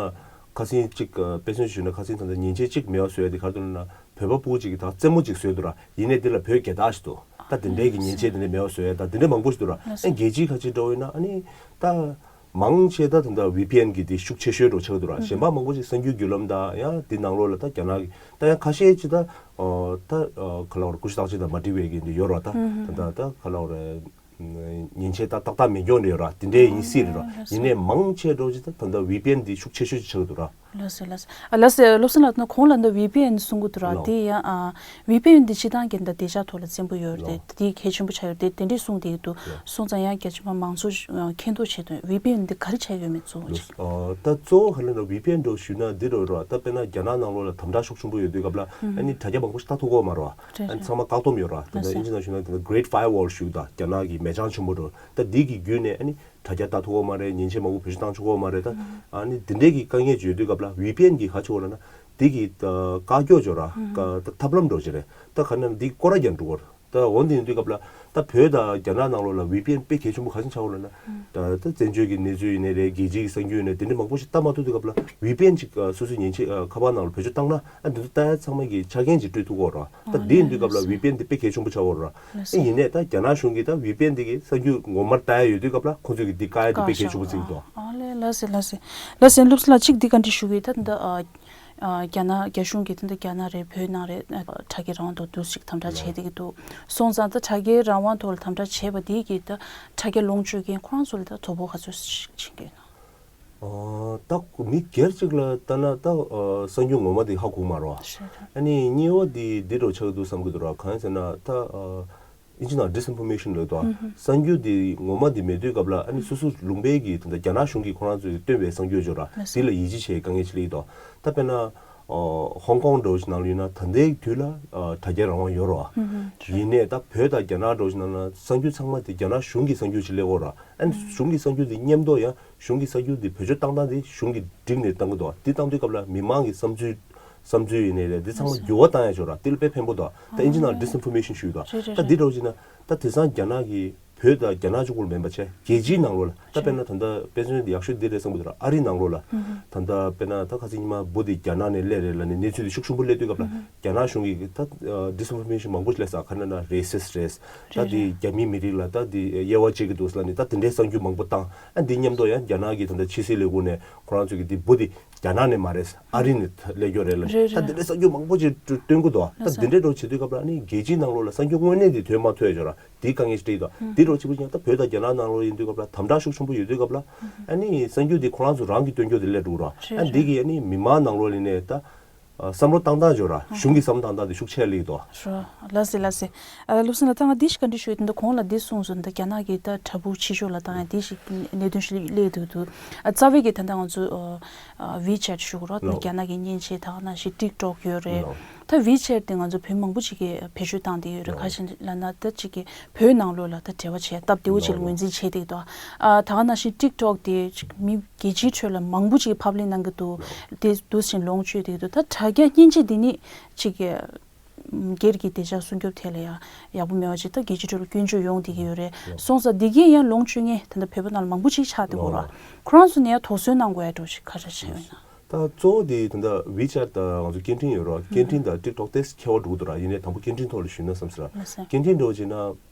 ཁ་སང་གཅིག་དཔེ་མཚོན་ཞུས་ན་ཁ་སང་ད་ལྟ་མཉེན་ཆས་གཅིག་མེད་པ་བཟོ་ཡ་དེ་ག་རེ་འདུག་ན་བོད་པ་སྤུ་གུ་གཅིག་གིས་ད་རྩེད་མོ་གཅིག་བཟོས་འདུག་ར་ཡིན་ནའི་དེ་ལ་བོད་རྒྱལ་དར་ཞིག་འདུག་ད་དེ་འདྲའི་གི་མཉེན་ཆས་དེ་འདྲ་མེད་པ་བཟོ་ཡ་ད་དེ་འདྲ་མང་པོ་ཞིག་འདུག་ར་ཨ་རྒྱལ་སྤྱིའི་ཁ་ཆེ་འདྲ་བོ་ཡིན་ན་ཨ་ནི་ད་མང་ཆེ་ད་ད་ལྟ་ཝི་པི་ཨེན་གི་དེ་ཤུགས་ཆེ་ཤོས་འགྲོ་ཆགས་འདུག་ར་གཞན་པ་མང་པོ་ཞིག་གསར་འགྱུར་བརྒྱུད་ལམ་དང་ཡང་དེ་ནང་ལོགས་ལ་ད་རྒྱ་ནག་གི་ད་ཡང་ཁ་ཤས་ཅིག་ད་ད་ག་ལ་བར་ཀུ་ཤུ་རྟགས་ཅན་དང་མ་འགྲིག་པའི་གི་འདི་ཡོད་ར་ད་ད་ད་ད་ག་ལ་བར། མཉེན་ཆས་ཏག་ཏག་ཏག་མེད་མཁན་རེད་ར་དེ་འདྲའི་ཡིན་སྲིད་རེད་ར་ཡིན་ནའི་མང་ཆེ་འགྲོ་ཅི་ད་ད་ལྟ་ཝི་པི་ཨེན་འདི་ཤུགས་ཆེ་ཤོས་ཅིག་ཆགས་འདུག་ར། ལགས་སོ་ལགས་སོ་ལགས་སོ་བློ་བཟང་ལགས་ད་གོང་ལ་ད་ཝི་པི་ཨེན་གསུང་གི་འདུག་ར་དེ་ཡང་ཝི་པི་ཨེན་འདི་སྤྱི་བཏང་གི་ད་བདེ་འཇགས་ཐོག་ལ་བཙན་པོ་ཡོད་རེད་དེ་དེ་གལ་ཆེན་པོ་ཆགས་ཡོད་དེ་དེ་འདྲའི་གསུང་དེ་འདུག་སོང་ཙང་ཡང་རྒྱ་ཆེ་མ་མང་ཚོགས་མཁྱེན་རྟོགས་ཆེད་དུ་ཝི་པི་ཨེན་འདི་ག་རེ་བྱས་ཡོད་མེད་གཙོ་བོ་ཅིག་ད་གཙོ་བོ་ག་ལ་ན་ཝི་པི་ཨེན་འགྲོ་ཞུས་ན་འདི་རེད་ར་ད་དཔེར་ན་རྒྱ་ནག་ནང་ལོགས་ལ་དམ་དྲག་ཤུགས་ཆེན་པོ་ཡོད་དུས་སྐབས་ལ་ཨ་ནི་དྲ་རྒྱ་མང་པོ་ཞིག་ལྟ་ཐུབ་ཀྱི་ཡོད་མ་རེད་བ། ཨ་ནི་ཚང་མ་བཀག་སྡོམ་ཡོད་ར། ད་ལྟ་ཨིན་ཇི་ནང་ཞུ་ན་ད་ལྟ་Great Firewall ཞུ་ད་རྒྱ་ནག་གི་མེ་བྱང་ཆེན་པོ་འགྲོ་ད་འདི་གི་བརྒྱུད་ནས་ཨ་ནི་དྲ་རྒྱ་ལྟ་ཐུབ་ཀྱི་མ་རེད། མཉེན་ཆས་མང་པོ་བེད་སྤྱོད་བཏང་ཆོག་གི་མ་རེད་ད། ཨ་ནི་འདི་འདྲའི་གི་དཀའ་ངལ་ཅིག་ཡོད་དུས་སྐབས་ལ་ཝི་པི་ཨེན་གི་ག་ཆོག་ལ་ན་འདི་གི་བཀག་འགོག་ཅོ་ར་ད་ཐབས་ལམ་འགྲོ་ཅི་རེད་ད་ག་ན་འདི་སྐོར་ར་རྒྱག་འགྲོ་གོ་ར། ད་འོན་ཏེ་ཡིན་དུས་སྐབས་ལ་ད་བོད་དང་རྒྱ་ནག་ནང་ལོགས་ལ་ཝི་པི་ཨེན་དཔེ་གལ་ཆེན་པོ་ག་ཅིག་ཆགས་ཡོད་ལབ་ན། ད་ད་བཙན་བྱོལ་གྱི་གནས་ཚུལ་ཡིན་ནའི་རེད། རྒྱལ་སྤྱིའི་གི་གསར་འགྱུར་ཡིན་ནའི་དེ་འདྲ་མང་པོ་ཞིག་ལྟ་མ་ཐུབ་དུས་སྐབས་ལ་ཝི་པི་ཨེན་ཅིག་སོ་སོའི་མཉེན་ཆས་ཁ་པར་ནང་ལ་བེད་སྤྱོད་བཏང་ན་ཨ་འདི་ཚོ་ལྟ་ཡ་ཚང་མ་གི་ཆ་རྐྱེན་ཅིག་སྤྲོད་ཐུབ་ཀྱི་ཡོད་རེད། ད་འདི་ཡིན་དུས་སྐབས་ལ་ཝི་པི་ཨེན་དེ་དཔེ་གལ་ཆེན་པོ་ཆགས་ཡོད་རེད། ཨ་ཡིན་ནའི་ད་རྒྱ་ནག་གཞུང་གིས་ད་ཝི་པི་ཨེན་དེ་གི་གསར་འགྱུར་ངོ་མར་ལྟ་ཡ་ཡོད་དུས་སྐབས་ལ་ཁོང་ཚོས་གི་འདི་བཀག་ཡ་དེ་དཔེ་གལ་ཆེན་པོ་བརྩི་གི་འདུག་ཨ་ལས་ལགས་སེ་ལགས་སེ། ལགས་སེ་བློ་བཟང་ལགས་གཅིག་འདི་བཀའ་འདྲི་ཞུ་གི་ད་ད་ཨ། རྒྱ་ནག་རྒྱ་གཞུང་གིས་ད་ལྟ་རྒྱ་ནག་རེད་བོད་ནང་རེད་དྲ་རྒྱའི་རང་དབང་ཐོག་འདུག་ཅིག་དམ་དྲག་བྱས་བསྡད་ཀྱི་འདུག་སོང་ཙང་ད་དྲ་རྒྱའི་རང་དབང་ཐོག་ལ་དམ་དྲག་བྱས་པ་དེ་གིས་ད་དྲ་རྒྱ་ལོངས་སྤྱོད་མཁན་ཁོ་རང་ཚོ་ལ་ད་དོ་ཕོག་ག་ཚོད་ཅིག་བྱིན་གྱི་ཡོད་ན། ད་མི་སྒེར་ཅིག་ལ་ལྟ་ན་ད་གསར་འགྱུར་ངོ་མ་དེ་ཧ་གོ་མ་རེད་བ། ཨ་ནི་གཉིས་པ་དེ་འདི་འདྲ་ཆགས་ཀྱི་འདུག་བསམ་གྱི་འདུག་ར། གང་ཡིན་ཟེར་ན་ད། ཨིན་ཇི་ནང་disinformation་ལབ་དོ། གསར་འགྱུར་འདི་ངོ་མ་འདི་མེད་དུས་སྐབས་ལ་ཨ་ནི་སོ་སོ་ལུང་པའི་གི་ད་ལྟ་རྒྱ་ནག་གཞུང་གིས་ཁོ་རང་ཚོས་བཏོན་པའི་གསར་འགྱུར་ཅོ་ར་འདི་ལ་ཡིད་ཆེས་བྱེད་དཀའ་ངལ་ཅིག་སླེབས་ཀྱི་འདུག་ད་དཔེར་ན་ ཨོ་ཧོང་ཀོང་འདྲ་བོ་ཞིག་ནང་ལ་ཡིན་ན་ད་ལྟའི་དུས་ལ་ཨ་དྲ་རྒྱའི་རང་དབང་ཡོད་རེད་བ། ཡིན་ནའི་ད་བོད་དང་རྒྱ་ནག་འདྲ་བོ་ཞིག་ནང་ལ་གསར་འགྱུར་ཚང་མ་དེ་རྒྱ་ནག་གཞུང་གི་གསར་འགྱུར་ཞིག་སླེབས་ཡོད་རེད་བ། ཨ་ནི་གཞུང་གི་གསར་འགྱུར་དེ་མཉམ་དུ་ཡང་གཞུང་གི་གསར་འགྱུར་དེ་བེད་སྤྱོད་བཏང་སྟངས་དེ་གཞུང་གིས་སྒྲིག་ནས་བཏང་གི་འདུག་དེ་བཏང་དུས་སྐབས་ལ་མི་མང་གི་བསམ་ཚུལ་བསམ་ཚུལ་ཡིན་ནའི་རེད། དེ་ཚང་མ་འགྱུར་བ་བཏང་ཡ་ཞིག་ཡོད་རེད་བ། དེ་ལ་དཔེ་ཕན་པོ་འདུག་ད་ཨིན་ཇི་ནང་ལ་disinformation ཞུ་གི་འདུག་ད་འདི་འདྲ་བོ་ཞིག་ན་ད་དེང་སང་རྒྱ་ནག་གི་བོད་དང་རྒྱ་ནག་གཅིག་པུར་མིན་པ་བྱས་རྒྱལ་སྤྱིའི་ནང་ལོགས་ལ་ད་དཔེར་ན་ད་ལྟ་དཔེ་མཚོན་ཡག་ཤོས་འདི་རེད་བསམ་གྱི་འདུག་ཨ་རིའི་ནང་ལོགས་ལ་ད་ལྟ་དཔེར་ན་ད་ཁ་སང་ཉི་མ་འབུ་དེ་རྒྱ་ནག་ནས་སླེབས་རེད་ལབ་ནས་གནས་ཚུལ་དེ་ཤུགས་ཆེན་པོ་སླེབས་དུས་སྐབས་ལ་རྒྱ་ནག་གཞུང་གིས་ད་disinformation མང་པོ་སླེབས་ས། ག་རེ་ལབ་ན་racist རེད། ད་དེ་རྒྱ་མིའི་མི་རིགས་ལ་ད་དེ་དབྱེ་བ་འབྱེད་ཀྱི་འདུག་ལབ་ནས་ད་དེ་འདྲའི་གསར་འགྱུར་མང་པོ་བཏང་། ཨ་འདི་མཉམ་དུ་ཡང་རྒྱ་ནག་གི་ད་ལྟ་ཕྱི་སྲིད་ལས་ཁུངས་ནས་ཁོ་རང་ཚོ་གི་དེ་འབུ་དེ་རྒྱ་ནག་ནས་མ་རེད། ཨ་རི་ནས་སླེབས་ཡོད་རེད་ལབ་ནས་ད་དེ་འདྲའི་གསར་འགྱུར་མང་པོ་ཅིག་སྟོན་གྱི་འདུག་ད་དེ་འདྲའི་འདྲ་བོ་བྱེད་དུས་སྐབས་ལ་ཨ་ནི་རྒྱལ་སྤྱིའི་ནང་ལོགས་ལ་གསར་འགྱུར་དངོས་གནས་དེ་ཐོན་མ་ཐུབ་ཡ་ཅིག་ཡོད་ར། དེའི་དཀའ་ངལ་ཞིག་འཕྲད་ཀྱི་འདུག་དེ་འདྲ་བོ་བྱེད་པ་ཡིན་ན་ད་བོད་དང་རྒྱ་ནག་ནང་ལོགས་ཡིན་དུས་སྐབས་ལ་དམ་དྲག་ཤུགས་ཆེན་པོ་ཡོད་དུས་སྐབས་ལ་ཨ་ནི་གསར་འགྱུར་དེ་ཁོ་རང་ཚོ་རང་གིས་སྟོན་རྒྱུ་དེ་སླེབས་འགྲོ་གི་ར། ཨ་ནི་དེ་གིས་ཨ་ནི་མི་མང་ནང་ལོགས་ལ་ནས་ད་བསམ་བློ་བཏང་སྟངས་ཅིག་ཡོད་ར། གཞུང་གི་བསམ་བློ་བཏང་སྟངས་དེ་ཤུགས་ཆེ་སླེབས་ཀྱི་འདུག་རོ། ལགས་སེ་ལགས་སེ། ཨ་བློ་བཟང་ལགས་ད་ང་འདི་ཞིག་བཀའ་འདྲི་ཞུ་ཡ་དེ་འདུག་གོང་ལ་འདི་གསུངས་སོང་། འདི་རྒྱ་ནག་གི་ད་དྲ་འབུ་ཕྱི་ཕྱོགས་ལ་བཏང་ཡ་འདི་ཞིག་གནད་དོན་ཞིག་སླེབས་འདུག་འདུག་ཨ་རྩ་བའི་གི་ད་ལྟ་ང་ཚོ་ཨ་ཨ་WeChat ཞུ་དགོས་ར། ད་རྒྱ་ནག་གི་མཉེན་ཆས་ད་ག་ནང་བཞིན་TikTok ཡོད་རེད། ད་WeChat དེ་ང་ཚོ་བོད་མང་པོ་ཞིག་གིས་བེད་སྤྱོད་བཏང་བསྡད་ཡོད་རེད། ཁ་ཤས་ལབ་ན་ད་ཅིག་གི་བོད་ནང་ལོགས་ལ་ད་འབྲེལ་བ་བྱེད་སྟབས་བདེ་བོ་ཅིག་ལ་ངོས་འཛིན་བྱས་བསྡད་འདུག་ཨ་ད་ག་ནང་བཞིན་TikTok དེ་ཅིག་མི་རྒྱལ་སྤྱིའི་ཁྲོད་ལ་མང་པོ་ཅིག་ཕབ་ལེན་གནང་གི་འདུག་དེ་འདུག་བཞིན་ལོངས་སྤྱོད་བསྡད་འདུག་ད་དྲ་རྒྱ་མཉེན་ཆས་འདི་ནི་ཅིག་གི་སྒེར་གྱི་བདེ་འཇགས་སྲུང་སྐྱོབ་ཐད་ལ་ཡང་ཡག་པོ་མེད་པ་ཅིག་ད་རྒྱལ་སྤྱིའི་ཁྲོད་ལ་སྐྱོན་བརྗོད་ཡོང་བསྡད་ཀྱི་ཡོད་རེད། སོང་ཙང་འདི་གས་ཡང་ལོངས་སྤྱོད་མཁན་ད་ལྟ་བོད་པ་ནང་ལ་མང་པོ་ཅིག་ཆགས་བསྡད་ཡོད་རེད། ཁོ་རང་ཚོ་ནས་ཡང་དོགས་ཟོན་གནང་དགོས་ཡ་འདྲ་བོ་ཞིག་ག་རེ་བྱས་ཡོད་ན། ད་གཙོ་བོ་དེ་ད་ལྟ་WeChat དང་ང་ཚོ་སྐད་འཕྲིན་ཡོད་རེད་བ། སྐད་འཕྲིན་དང་TikTok དེ་ཁྱད་པར་འགྲོ་གི་འདུག་ར། ཡིན་ནའི་དང་པོ་སྐད་འཕྲིན་ཐོག་ལ་ཞུས་ན་བསམ་སོང་ར། ལགས་སོ། སྐད་འཕྲིན་འདྲ་བོ་བྱས་ན།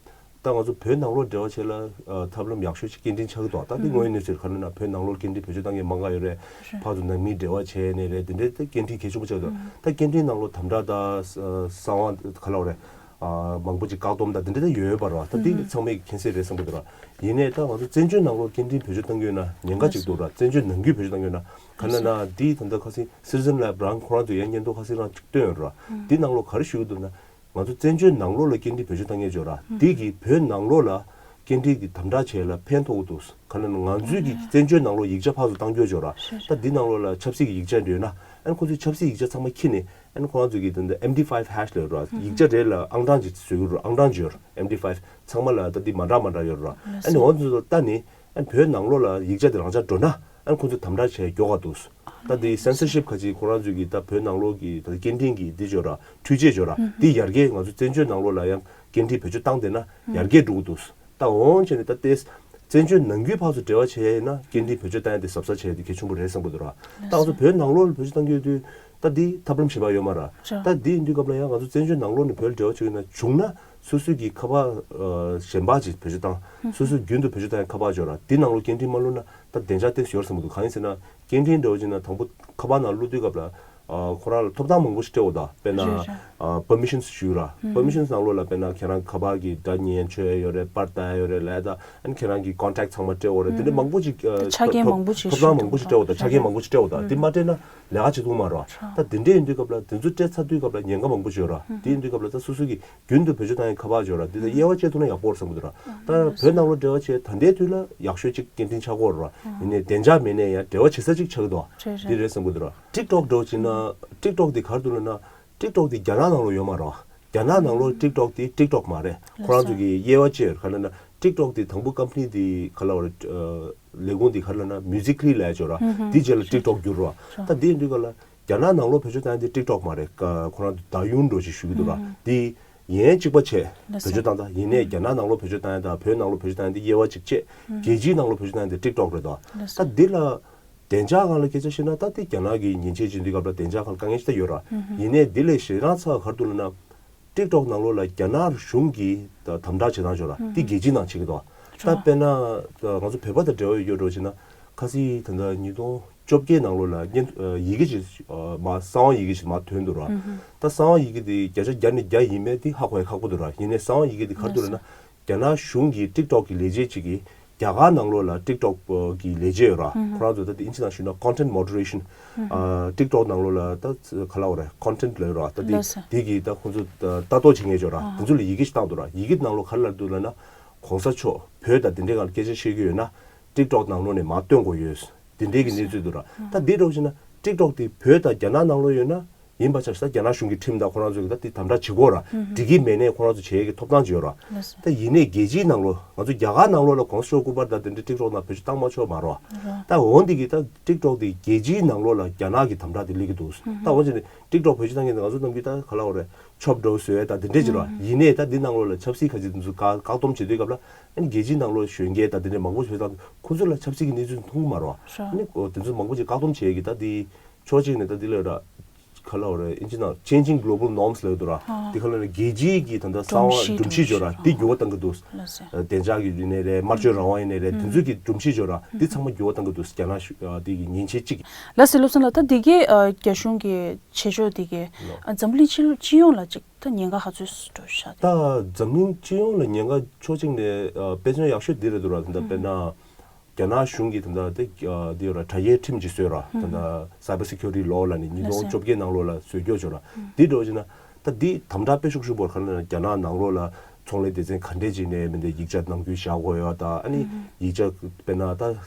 ད་ང་ཚོ་བོད་ནང་ལོགས་འབྲེལ་བ་བྱེད་ལ་ཨ་ཐབས་ལམ་ཡག་ཤོས་ཤིག་སྐད་འཕྲིན་ཆགས་ཀྱི་འདུག་ད་འདི་དངོས་ཡོད་གནས་ཚུལ་ག་རེ་ན་བོད་ནང་ལོགས་སྐད་འཕྲིན་བེད་སྤྱོད་བཏང་མཁན་མང་ག་ཡོད་རེད། རེད། ཕར་ཚུར་ནང་མི་འབྲེལ་བ་བྱས་ནས་རེད། དེ་འདྲའི་ད་སྐད་འཕྲིན་གལ་ཆེན་པོ་ཆགས་ཀྱི་འདུག་ད་སྐད་འཕྲིན་ནང་ལོགས་དམ་དྲག་དང་ཨ་གསང་བ་ག་ལབ་དགོས་རེད། ཨ་མང་པོ་ཅིག་བཀག་སྡོམ་དང་དེ་འདྲ་ད་ཡོད་ཡོད་པ་རེད་བ། ད་འདི་ཚང་མས་མཁྱེན་གསལ་རེད་བསམ་གྱི་འདུག་ར། ཡིན་ནའི་ད་ང་ཚོ་བཙན་བྱོལ་ནང་ལོགས་སྐད་འཕྲིན་བེད་སྤྱོད་བཏང་གི་ཡོད་ན་ཉེན་ཁ་ཅིག་འདུག་ར། བཙན་བྱོལ་ནང་ཁུལ་བེད་སྤྱོད་བཏང་གི་ཡོད་ན། ག་རེ་ན་འདི་ད་ལྟ་ཁ་སང་Citizen Lab རང་ཁོ་རང་ཚོ་ཡང་སྙན་ཐོ་ཁ་སང་རང་ཅིག་བཏོན་ཡོད་ར། འདི་ནང་ལོགས་ག་རེ་ཞུ་གི་འདུག་ན། ང་ཚོ་བཙན་བྱོལ་ནང་ལོགས་ལ་སྐད་འཕྲིན་བེད་སྤྱོད་བཏང་མཁན་ཅིག་ཡོད་ར། འདི་གིས་བོད་ནང་ལོགས་ལ་སྐད་འཕྲིན་གྱི་དམ་དྲག་བྱེད་ལ་ཕན་ཐོགས་ཀྱི་འདུག་ག་རེ་ན་ང་ཚོའི་གི་བཙན་བྱོལ་ནང་ལོགས་ཡིག་ཆ་ཕར་ཚུར་བཏང་རྒྱུ་ཅིག་ཡོད་ར། ད་འདི་ནང་ལོགས་ལ་ཆབ་སྲིད་ཀྱི་ཡིག་ཆ་འདྲ་ཡོད་ན་ཨ་ནི་ཁོ་ཚོས་ཆབ་སྲིད་ཡིག་ཆ་ཚང་མ་འཁྱེར་ནས་ཨ་ནི་ཁོ་རང་ཚོ་གི་ད་ལྟ་M D five hash ལབ་ཡོད་ར། ཡིག་ཆ་རེ་ལ་ཨང་གྲངས་ཅིག་བཟོ་གི་ར། ཨང་གྲངས་ཅིག་ཡོད་ར། M D five ཚང་མ་ལ་ད་འདི་མ་འདྲ་མ་འདྲ་ཡོད་ར། ཨ་ནི་འོ་ཚོ་ལྟ་ནས་ཨ་ནི་བོད་ནང་ལོགས་ལ་ཡིག་ཆ་དེ་རང་འཇགས་འགྲོ་ན། ཨ་ཁོ་ཚོ་དམ་དྲག་བྱས་མགྱོགས་ག་འདུག་ད་དེ་censorship ག་ཅིག་ཁོ་རང་ཚོས་ཀྱི་ད་བོད་ནང་ལོགས་ཀྱི་ད་སྐད་འཕྲིན་གྱི་འདི་ཅིག་ཡོད་ར། འཕྲུལ་ཆས་ཅིག་ཡོད་ར། འདི་ཡར་རྒྱས་ང་ཚོ་བཙན་བྱོལ་ནང་ལོགས་ལ་ཡང་སྐད་འཕྲིན་བེད་སྤྱོད་བཏང་བསྡད་ན་ཡར་རྒྱས་འགྲོ་གི་འདུག་ད་འོང་བྱས་ནས་ད་ལྟའི་བཙན་བྱོལ་ནང་ཁུལ་ཕར་ཚུར་འབྲེལ་བ་བྱས་ཡིན་ན་སྐད་འཕྲིན་བེད་སྤྱོད་བཏང་ཡ་དེ་གཟབ་གཟབ་བྱས་ཡ་དེ་གལ་ཆེན་པོ་རེད་བསམ་གྱི་འདུག་ར། ད་ང་ཚོ་བོད་ནང་ལོགས་ལ་བེད་སྤྱོད་བཏང་གི་ཡོད་དུས་ད་འདི་ཐབས་ལམ་གཞན་པ་ཡོད་མ་ར། ད་འདི་ཡིན་དུས་སྐབས་ལ་ཡང་ང་ཚོ་བཙན་བྱོལ་ནང་ལོགས་ནས་བོད་ལ་འབྲེལ་བ་བྱེད་ཀྱི་ཡོད་ན་བྱུང་ན་སོ་སོའི་གི་ཁ་པར་གཞན་པ་ཅིག་བེད་སྤྱོད་བཏང་། སོ་སོའི་རྒྱུན་དུ་བེད་སྤྱོད་བཏང་ཡ་ཁ་པར་ཅིག་ཡོད་ར། འདི་ནང་ལོགས་སྐད་འཕྲིན་མ་བླུགས་ན་ད་བདེ་འཇགས་ཏོག་ཙམ་ཡོད་བསམ་གྱི་འདུག་གང་ཡིན་ཟེར་ན་སྐད་འཕྲིན་འདྲ་བོ་ཅིག་ན་དང་པོ་ཁ་པར་ནང་བླུགས་དུས་སྐབས་ལ་ཨ་ཁོ་རང་ལ་ཐོབ་ཐང་མང་པོ་ཞིག་སྤྲད་འོ། ད་དཔེར་ན་རེད་རེད། ཨ་permissions ཞུས་ར། permissions ནང་ལོགས་ལ་དཔེར་ན་ཁྱེད་རང་གི་ཁ་པར་གྱི་སྒྲ་ཉན་ཆོག་ཡ་ཡོད་རེད། པར་ལྟ་ཡ་ཡོད་རེད་ལབ་ཡ་ད། ཨ་ནི་ཁྱེད་རང་གི་contact ཚང་མ་སྤྲད་འོ་རེད། དེ་འདྲ་མང་པོ་ཅིག་ཨ་ཆ་རྐྱེན་ཐོབ་མང་པོ་ཅིག་ཐོབ་ཐང་མང་པོ་ཞིག་སྤྲད་འོ། ད་ཆ་རྐྱེན་མང་པོ་ཞིག་སྤྲད་འོ། ད་འདི་མ་སྤྲད་ན་ལས་ཀ་བྱེད་ཐུབ་མ་རེད་བ། ད་འདི་འདྲ་ཡིན་དུས་སྐབས་ལ་དེ་ཚོ་སྤྲད་ཚར་དུས་སྐབས་ལ་ཉེན་ཁ་མང་པོ་ཞིག་ཡོད་ར། དེ་ཡིན་དུས་སྐབས་ལ་ད་སོ་སོ་གི་རྒྱུན་དུ་བེད་སྤྱོད་བཏང་ཡའི་ཁ་པར་ཅིག་ཡོད་ར། འདི་ད་དབྱེ་བ་ཕྱེ་ཐུབ་ན་ཡག་པོ་རེད་བསམ་གྱི་འདུག་ར། ད་བོད་ནང་ལོགས་འབྲེལ་བ་བྱས་ད་ལྟའི་དུས་ལ་ཡག་ཤོས་ཅིག་སྐད་འཕྲིན་ཆགས་ཀྱི་ཡོད་ར། ཡིན་ནའི་བདེ་འཇགས་མེད་ནའི་ཡང་འབྲེལ་བ་བྱེད་ས་ཅིག་ཆགས་ཀྱི་འདུག་རེད་རེད། འདི་རེད་བསམ་གྱི་འདུག་ར། TikTok འདྲ་བོ་ཅིག་ན་TikTok འདི་ག་རེ་འདུག་ལབ་ན། TikTok འདི་རྒྱ་ནག་ནང་ལོགས་ཡོད་མ་རེད་བ། རྒྱ་ནག་ནང་ལོགས་TikTok འདི་TikTok མ་རེད། ཁོ་རང་ཚོ་གི་དབྱེ་བ་ཕྱེ་ཡོད་ར། ག་རེ་ལབ་ན་TikTok འདི་དང་པོ་company འདི་ག་ལབ་དགོས་རེད། ཨ་ལས་ཁུངས་འདི་ག་རེ་ལབ་ན་Musical.ly ལབ་ཡ་ཅིག་ཡོད་ར། འདི་རྗེས་ལ་TikTok བསྒྱུར་ར། ད་འདི་ཡིན་དུས་སྐབས་ལ་རྒྱ་ནག་ནང་ལོགས་བེད་སྤྱོད་བཏང་ཡ་འདི་TikTok མ་རེད། ཁོ་རང་ཚོ་Douyin འདྲ་བོ་ཞིག་ཞུ་གི་འདུག་ར། འདི་ཡན་གཅིག་པ་བྱས་བེད་སྤྱོད་བཏང་། ད་ཡིན་ནའི་རྒྱ་ནག་ནང་ལོགས་བེད་སྤྱོད་བཏང་ཡ་དང་བོད་ནང་ལོགས་བེད་སྤྱོད་བཏང་ཡ་འདི་དབྱེ་བ་གཅིག་བྱས། རྒྱལ་སྤྱིའི་ནང་ལོགས་བེད་སྤྱོད་བཏང་ཡ་འདི་TikTok རེད་དོ། ད་འདི་ལ་བདེ་འཇགས་སྒང་ལ་སྐད་ཆ་བཤད་ན་ད་འདི་རྒྱ་ནག་གི་མཉེན་ཆས་བྱེད་དུས་སྐབས་ལ་བདེ་འཇགས་སྒང་ལ་དཀའ་ངལ་ཞིག་ད་ཡོད་ར། ཡིན་ནའི་འདི་ལས་ཞེ་དྲག་ཚ་བ་ག་རེ་འདུག་ལབ་ན། TikTok ནང་ལོགས་ལ་རྒྱ་ནག་གཞུང་གིས་དམ་དྲག་བྱེད་སྟངས་ཅིག་ཡོད་ར། འདི་རྒྱལ་སྤྱིའི་ནང་བྱེད་ཀྱི་འདུག་ད་དཔེར་ན་ང་ཚོ་བོད་པ་དང་འབྲེལ་བ་ཡོད་འགྲོ་བྱས་ན་ཁ་སང་ད་ལྟ་ཉིས་སྟོང་བཅོ་བརྒྱད་ནང་ལོགས་ལ་སྙན་ཡི་གེ་ཅིག་མ་གསང་བ་ཡི་གེ་ཅིག་མར་ཐོན་འདུག་ར། ད་གསང་བ་ཡི་གེ་དེ་བརྒྱ་ཆ་བརྒྱ་ནས་བརྒྱ་ཡིན་མིན་དེ་ཧ་གོ་ཡ་ཁག་པོ་འདུག་ར། ཡིན་ནའི་གསང་བ་ཡི་གེ་དེ་ག་རེ་འདུག་ལབ་ན། རྒྱ་ནག་གཞུང་གིས་TikTok གི་ལས་བྱེད་ཅིག་གིས་རྒྱ་གར་ནང་ལོགས་ལ་TikTok གི་ལས་བྱེད་ཡོད་ར། ཁོ་རང་ཚོ་ད་དེ་ཨིན་ཇི་ནང་ཞུས་ན་content moderation ཨ་TikTok ནང་ལོགས་ལ་ད་ག་ལབ་དགོས་རེད། content ལབ་ཡོད་ར། ད་དེ་དེ་གི་ད་ཁོ་ཚོ་ལྟ་རྟོག་བྱེད་མཁན་ཅིག་ཡོད་ར། དེ་ཚོ་ལ་ཡི་གེ་ཞིག་བཏང་འདུག་ར། ཡི་གེ་ནང་ལོགས་ག་རེ་ལབ་འདུག་ལབ་ན། གོང་ས་མཆོག་བོད་དང་དེ་འདྲའི་སྒང་ལ་སྐད་ཆ་བཤད་ཀྱི་ཡོད་ན་TikTok ནང་ལོགས་ནས་མར་སྟོན་དགོས་ཡོད། དེ་འདྲའི་གི་གནས་ཚུལ་འདུག་ར། ད་འདི་འདྲ་བོ་བྱས་ན་ ཊིག་ཊོག་དེ་བོད་དང་རྒྱ་ནག་ནང་ལོགས་ཡོད་ན་ཡིན་པ་ཆ་བཞག་ན། རྒྱ་ནག་གཞུང་གི་ཁྲིམས་དང་ཁོ་རང་ཚོ་གི་ད་དེ་དམ་དྲག་བྱེད་དགོས་ར། འགྲིག་གི་མེད་ནའི་ཁོ་རང་ཚོ་བྱེད་ཡས་ཀྱི་ཐོབ་ཐང་ཅིག་ཡོད་ར། ད་ཡིན་ནའི་རྒྱལ་སྤྱིའི་ནང་ལོགས་ང་ཚོ་རྒྱ་གར་ནང་ལོགས་ལ་གོང་ས་མཆོག་སྐུ་པར་དང་དེ་འདྲའི་ཊིག་ཊོག་ནང་བེད་སྤྱོད་བཏང་མ་ཆོག་མ་རེད་བ། ད་འོ་འདི་གི་ད་ཊིག་ཊོག་དེ་རྒྱལ་སྤྱིའི་ནང་ལོགས་ལ་རྒྱ་ནག་གི་དམ་དྲག་དེ་སླེབས་ཀྱི་འདུག་ད་འོ་ཅི་ནི་ཊིག་ཊོག་བེད་སྤྱོད་བཏང་མཁན་དེ་ང་ཚོ་ནམ་རྒྱུན་ད་ག་ལབ་དགོས་རེད། ཆོབ་འགྲོ་བཟོས་ད་དེ་འདྲས་ཅིག་རེད་བ། ཡིན་ནའི་ད་འདི་ནང་ལོགས་ལ་ཆབ་སྲིད་ཁ་ཅིག་དེ་ཚོ་བཀག་བཀག་སྡོམ་བྱེད་དུས་སྐབས་ལ། ཨ་ནི་རྒྱལ་སྤྱིའི་ནང་ལོགས་གཞོན་སྐྱེས་དང་དེ་འདྲས་མང་པོ་ཞིག་ད་ཁོ་ཚོ་ལ་ཆབ་སྲིད་ཀྱི་གནས་ཚུལ་མཐོང་གི་མ་རེད་བ། ཨ་ནི་དེ་ཚོ་མང་པོ་ཞིག་བཀག་སྡོམ་བྱེད་ཀྱི་ད་འདི་ཕྱོགས་གཅིག་ནས་ད་འདི་ལ་ར། ག་ལབ་དགོས་རེད། ཨིན་ཇི་ནང་Changing Global Norms ལབ་འདུག་ར། ཨ། དེ་ག་ལབ་ན་རྒྱལ་སྤྱིའི་གི་ད་ལྟ་གསང་བ་སྒྲོམ་གཞི་སྒྲོམ་གཞི་ཅིག་ཡོད་ར། དེ་འགྱུར་བ་གཏང་གི་འདུག་ལགས་སོ། བདེ་འཇགས་ཀྱི་ཡིན་ནའི་རེད། སྨྲ་བརྗོད་རང་དབང་ཡིན་ནའི་རེད། དེ་ཚོའི་གི་སྒྲོམ་གཞི་ཅིག་ཡོད་ར། དེ་ཚང་མ་འགྱུར་བ་གཏང་གི་འདུག་རྒྱ་ནག་གཞུང་དེ་གི་ཉེས་ཆད་གཅིག་ལགས་སོ། བློ་བཟང་ལགས། ད་འདི་གའི་རྒྱ་གཞུང་གི་བྱེད་ཕྱོགས་དེ་གའི་འཛམ་གླིང་སྤྱི་སྤྱི་ཡོངས་ལ་ཅིག་ད་ཉེན་ཁ་ག་ཚོད་འགྲོ་ཤག་ད་འཛམ་གླིང་སྤྱི་ཡོངས་ལ་ཉེན་ཁ་ཕྱོགས་གཅིག་ནས་དཔེ་མཚོན་ཡག་ཤོས་འདི་རེད་འདུག་ར། ད་ལྟ་དཔེར་ན། རྒྱ་ནག་གཞུང་གིས་ད་ལྟ་དེ་དེ་ཡོད་ར། དྲ་རྒྱའི་ཁྲིམས་ཅིག་བཟོས་ར། ད་ལྟ་Cyber Security Law ལབ་ནས་ཉིས་སྟོང་བཅོ་བརྒྱད་ནང་ལོགས་ལ་བཟོས་རྒྱུ་བྱུང་ར། འདི་འདྲ་བྱས་ན་ད་འདི་དམ་དྲག་དཔེ་ཤུགས་ཆེན་པོ་ག་ལབ་ན། རྒྱ་ནག་ནང་ལོགས་ལ་ཚོང་ལས་སྡེ་ཚན་ག་འདྲས་ཅིག་ནས་མི་འདི་ཡིག་ཆ་ནང་འཁོད་བཞག་དགོས་ཡོད་ད། ཨ་ནི་ཡིག་ཆ་དཔེར་ན་ད་དྲ་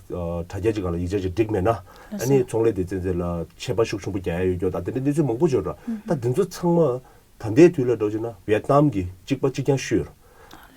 རྒྱ་ཅིག་སྒང་ལ་ཡིག་ཆ་ཅིག་འགྲིག་མེད་ན། ཨ་ནི་ཚོང་ལས་སྡེ་ཚན་ཚོ་ལ་ཆད་པ་ཤུགས་ཆེན་པོ་རྒྱག་ཡ་ཡོད་རྒྱུ་ད། དེ་འདྲའི་གནས་ཚུལ་མང་པོ་བྱུང་ར། ད་འདི་ཚོ་ཚང་མ། ད་ལྟའི་དུས་ལ་འགྲོ་བྱས་ན་ཝེ་ཏི་ནམ་གྱིས་གཅིག་པ་གཅིག་རྐྱང་བཤུས་ཡོད།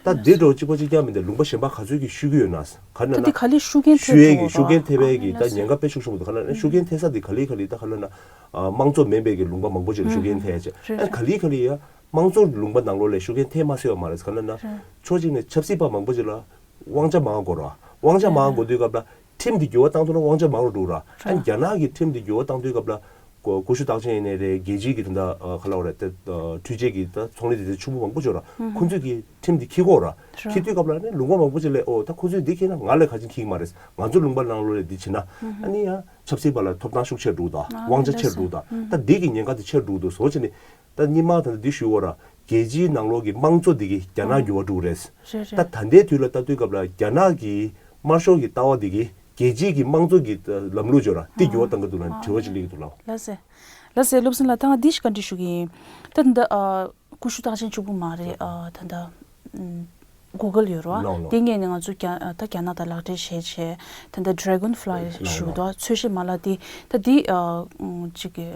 ད་འདི་འདྲ་བོ་གཅིག་པ་གཅིག་རྐྱང་མིན་ཏེ་ལུང་པ་གཞན་པ་ག་ཚོད་ཀྱིས་བཤུ་གི་ཡོད་ན། ག་ད་རེ་འདི་ན་ག་ལེ་ཤུགས་རྐྱེན་ཐེབས་བཤུ་ཡས་ཀྱི་ཐུབ་ཤུགས་རྐྱེན་ཐེབས་ཡས་ཀྱི་ད་ཉེན་ཁ་དཔེ་ཤུགས་ཆེན་པོ་འདུག་ག་ལབ་ན་ཤུགས་རྐྱེན་ཐེབས་ས་དེ་ག་ལེ་ག་ལེ་ད་ག་ལབ་ན། དམངས་གཙོ་མིན་པའི་གི་ལུང་པ་མང་པོ་ཅིག་ལ་ཤུགས་རྐྱེན་ཐེབས་ཡས་ཅིག་ཨ་ག་ལེ་ག་ལེ་ཡ་དམངས་གཙོ་ལུང་པ་ནང་ལོགས་ལ་ཤུགས་རྐྱེན་ཐེབས་མ་སྲིད་པ་མ་རེད། ག་ལབ་ན་ཕྱོགས་གཅིག་ནས་ཆབ་སྲིད་པ་མང་པོ་ཅིག་ལ། དབང་ཆ་མང་དགོས་ར། དབང་ཆ་མང་དགོས་དུས་སྐབས་ལ་ཁྲིམས་འདི་འགྱུར་བ་བཏང་ཐུབ་ན་དབང་ཆ་མང་རུ་འགྲོ་ར། ཨ་ནི་རྒྱ་ནག་གི་ཁྲིམས་འདི་འགྱུར་བ་བཏང་དུས་སྐབས་ལ་ཀུ་ཀུ་ཤུ་རྟགས་ཅན་ཡིན་ནའི་རེད། རྒྱལ་སྤྱིའི་གི་ད་ལྟ་ག་ལབ་དགོས་རེད་དེ་འཕྲུལ་ཆས་ཀྱི་ད་ཚོང་ལས་སྡེ་ཚན་ཆུང་པོ་མང་པོ་ཅིག་ཡོད་ར། ཁོང་ཚོས་ཀྱི་ཁྲིམས་འདི་འཁྱེར་དགོས་ར། འཁྱེར་དུས་སྐབས་ལ་ནི་ལུང་པ་མང་པོ་ཅིག་ལ་ཨོ་ད་ཁོང་ཚོས་འདི་འཁྱེར་ན་ང་ལ་ག་ཅིག་འཁྱེར་གི་མ་རེད། ང་ཚོ་ལུང་པ་ནང་ལོགས་ལ་འདི་བྱེད་ན་ཨ་ནི་ཡང་ཆབ་སྲིད་པ་ལ་ཐོབ་ཐང་ཤུགས་ཆེར་འགྲོ་གི་ད། དབང་ཆ་ཆེར་འགྲོ་གི་ད། ད་འདི་གི་ཉེན་ཁ་དེ་ཆེར་འགྲོ་གི་འདུག་བཟོ་བྱས་ནས། ད་སྔོན་མ་ད་ལྟ་འདི་ཞུ་བ་ར། རྒྱལ་སྤྱིའི་ནང་ལོགས་ཀྱི་དམངས་གཙོ་འདི་གི་རྒྱ་ནག་འགྱུར་བ་འགྲོ་གི་རེད། རེད་རེད། ད་ད་ལྟའི་དུས་ལ་ལྟ་དུས་སྐབས་ལ་རྒྱ་ནག་གི་དམར་ཤོག་གི་ལྟ་བ་འདི་གི་རྒྱལ་སྤྱིའི་གི་དམངས་གཙོ་གི་ལམ་ལུགས་ཅིག་ཡོད་ར། འདི་འགྱུར་བ་གཏང་གི་འདུག་ལབ་ནས་དྲི་བ་ཅིག་སླེབས་ཀྱི་འདུག་ལགས། ལགས་སེ། ལགས་སེ། བློ་བཟང་ལགས། ད་ང་འདི་ཞིག་བཀའ་འདྲི་ཞུ་གི་ཡིན། ད་ད་ལྟ་ཨ་ཀུ་ཤུ་རྟགས་ཅན་གཅིག་པུ་མ་རེད། ཨ་ད་ལྟ་ཨམ་Google ཡོད་རེད་བ། ལགས་ལགས། དེ་ངོས་ནས་ང་ཚོ་རྒྱ་ད་རྒྱ་ནག་དང་ལག་འབྲེལ་བྱས་བྱས་ད་ལྟ་Dragonfly ལགས་ཞུ་གི་འདུག་ཚོས་གཞི་མ་ལག་འདི་ད་འདི་ཨ་ཨམ་ཅིག་གི་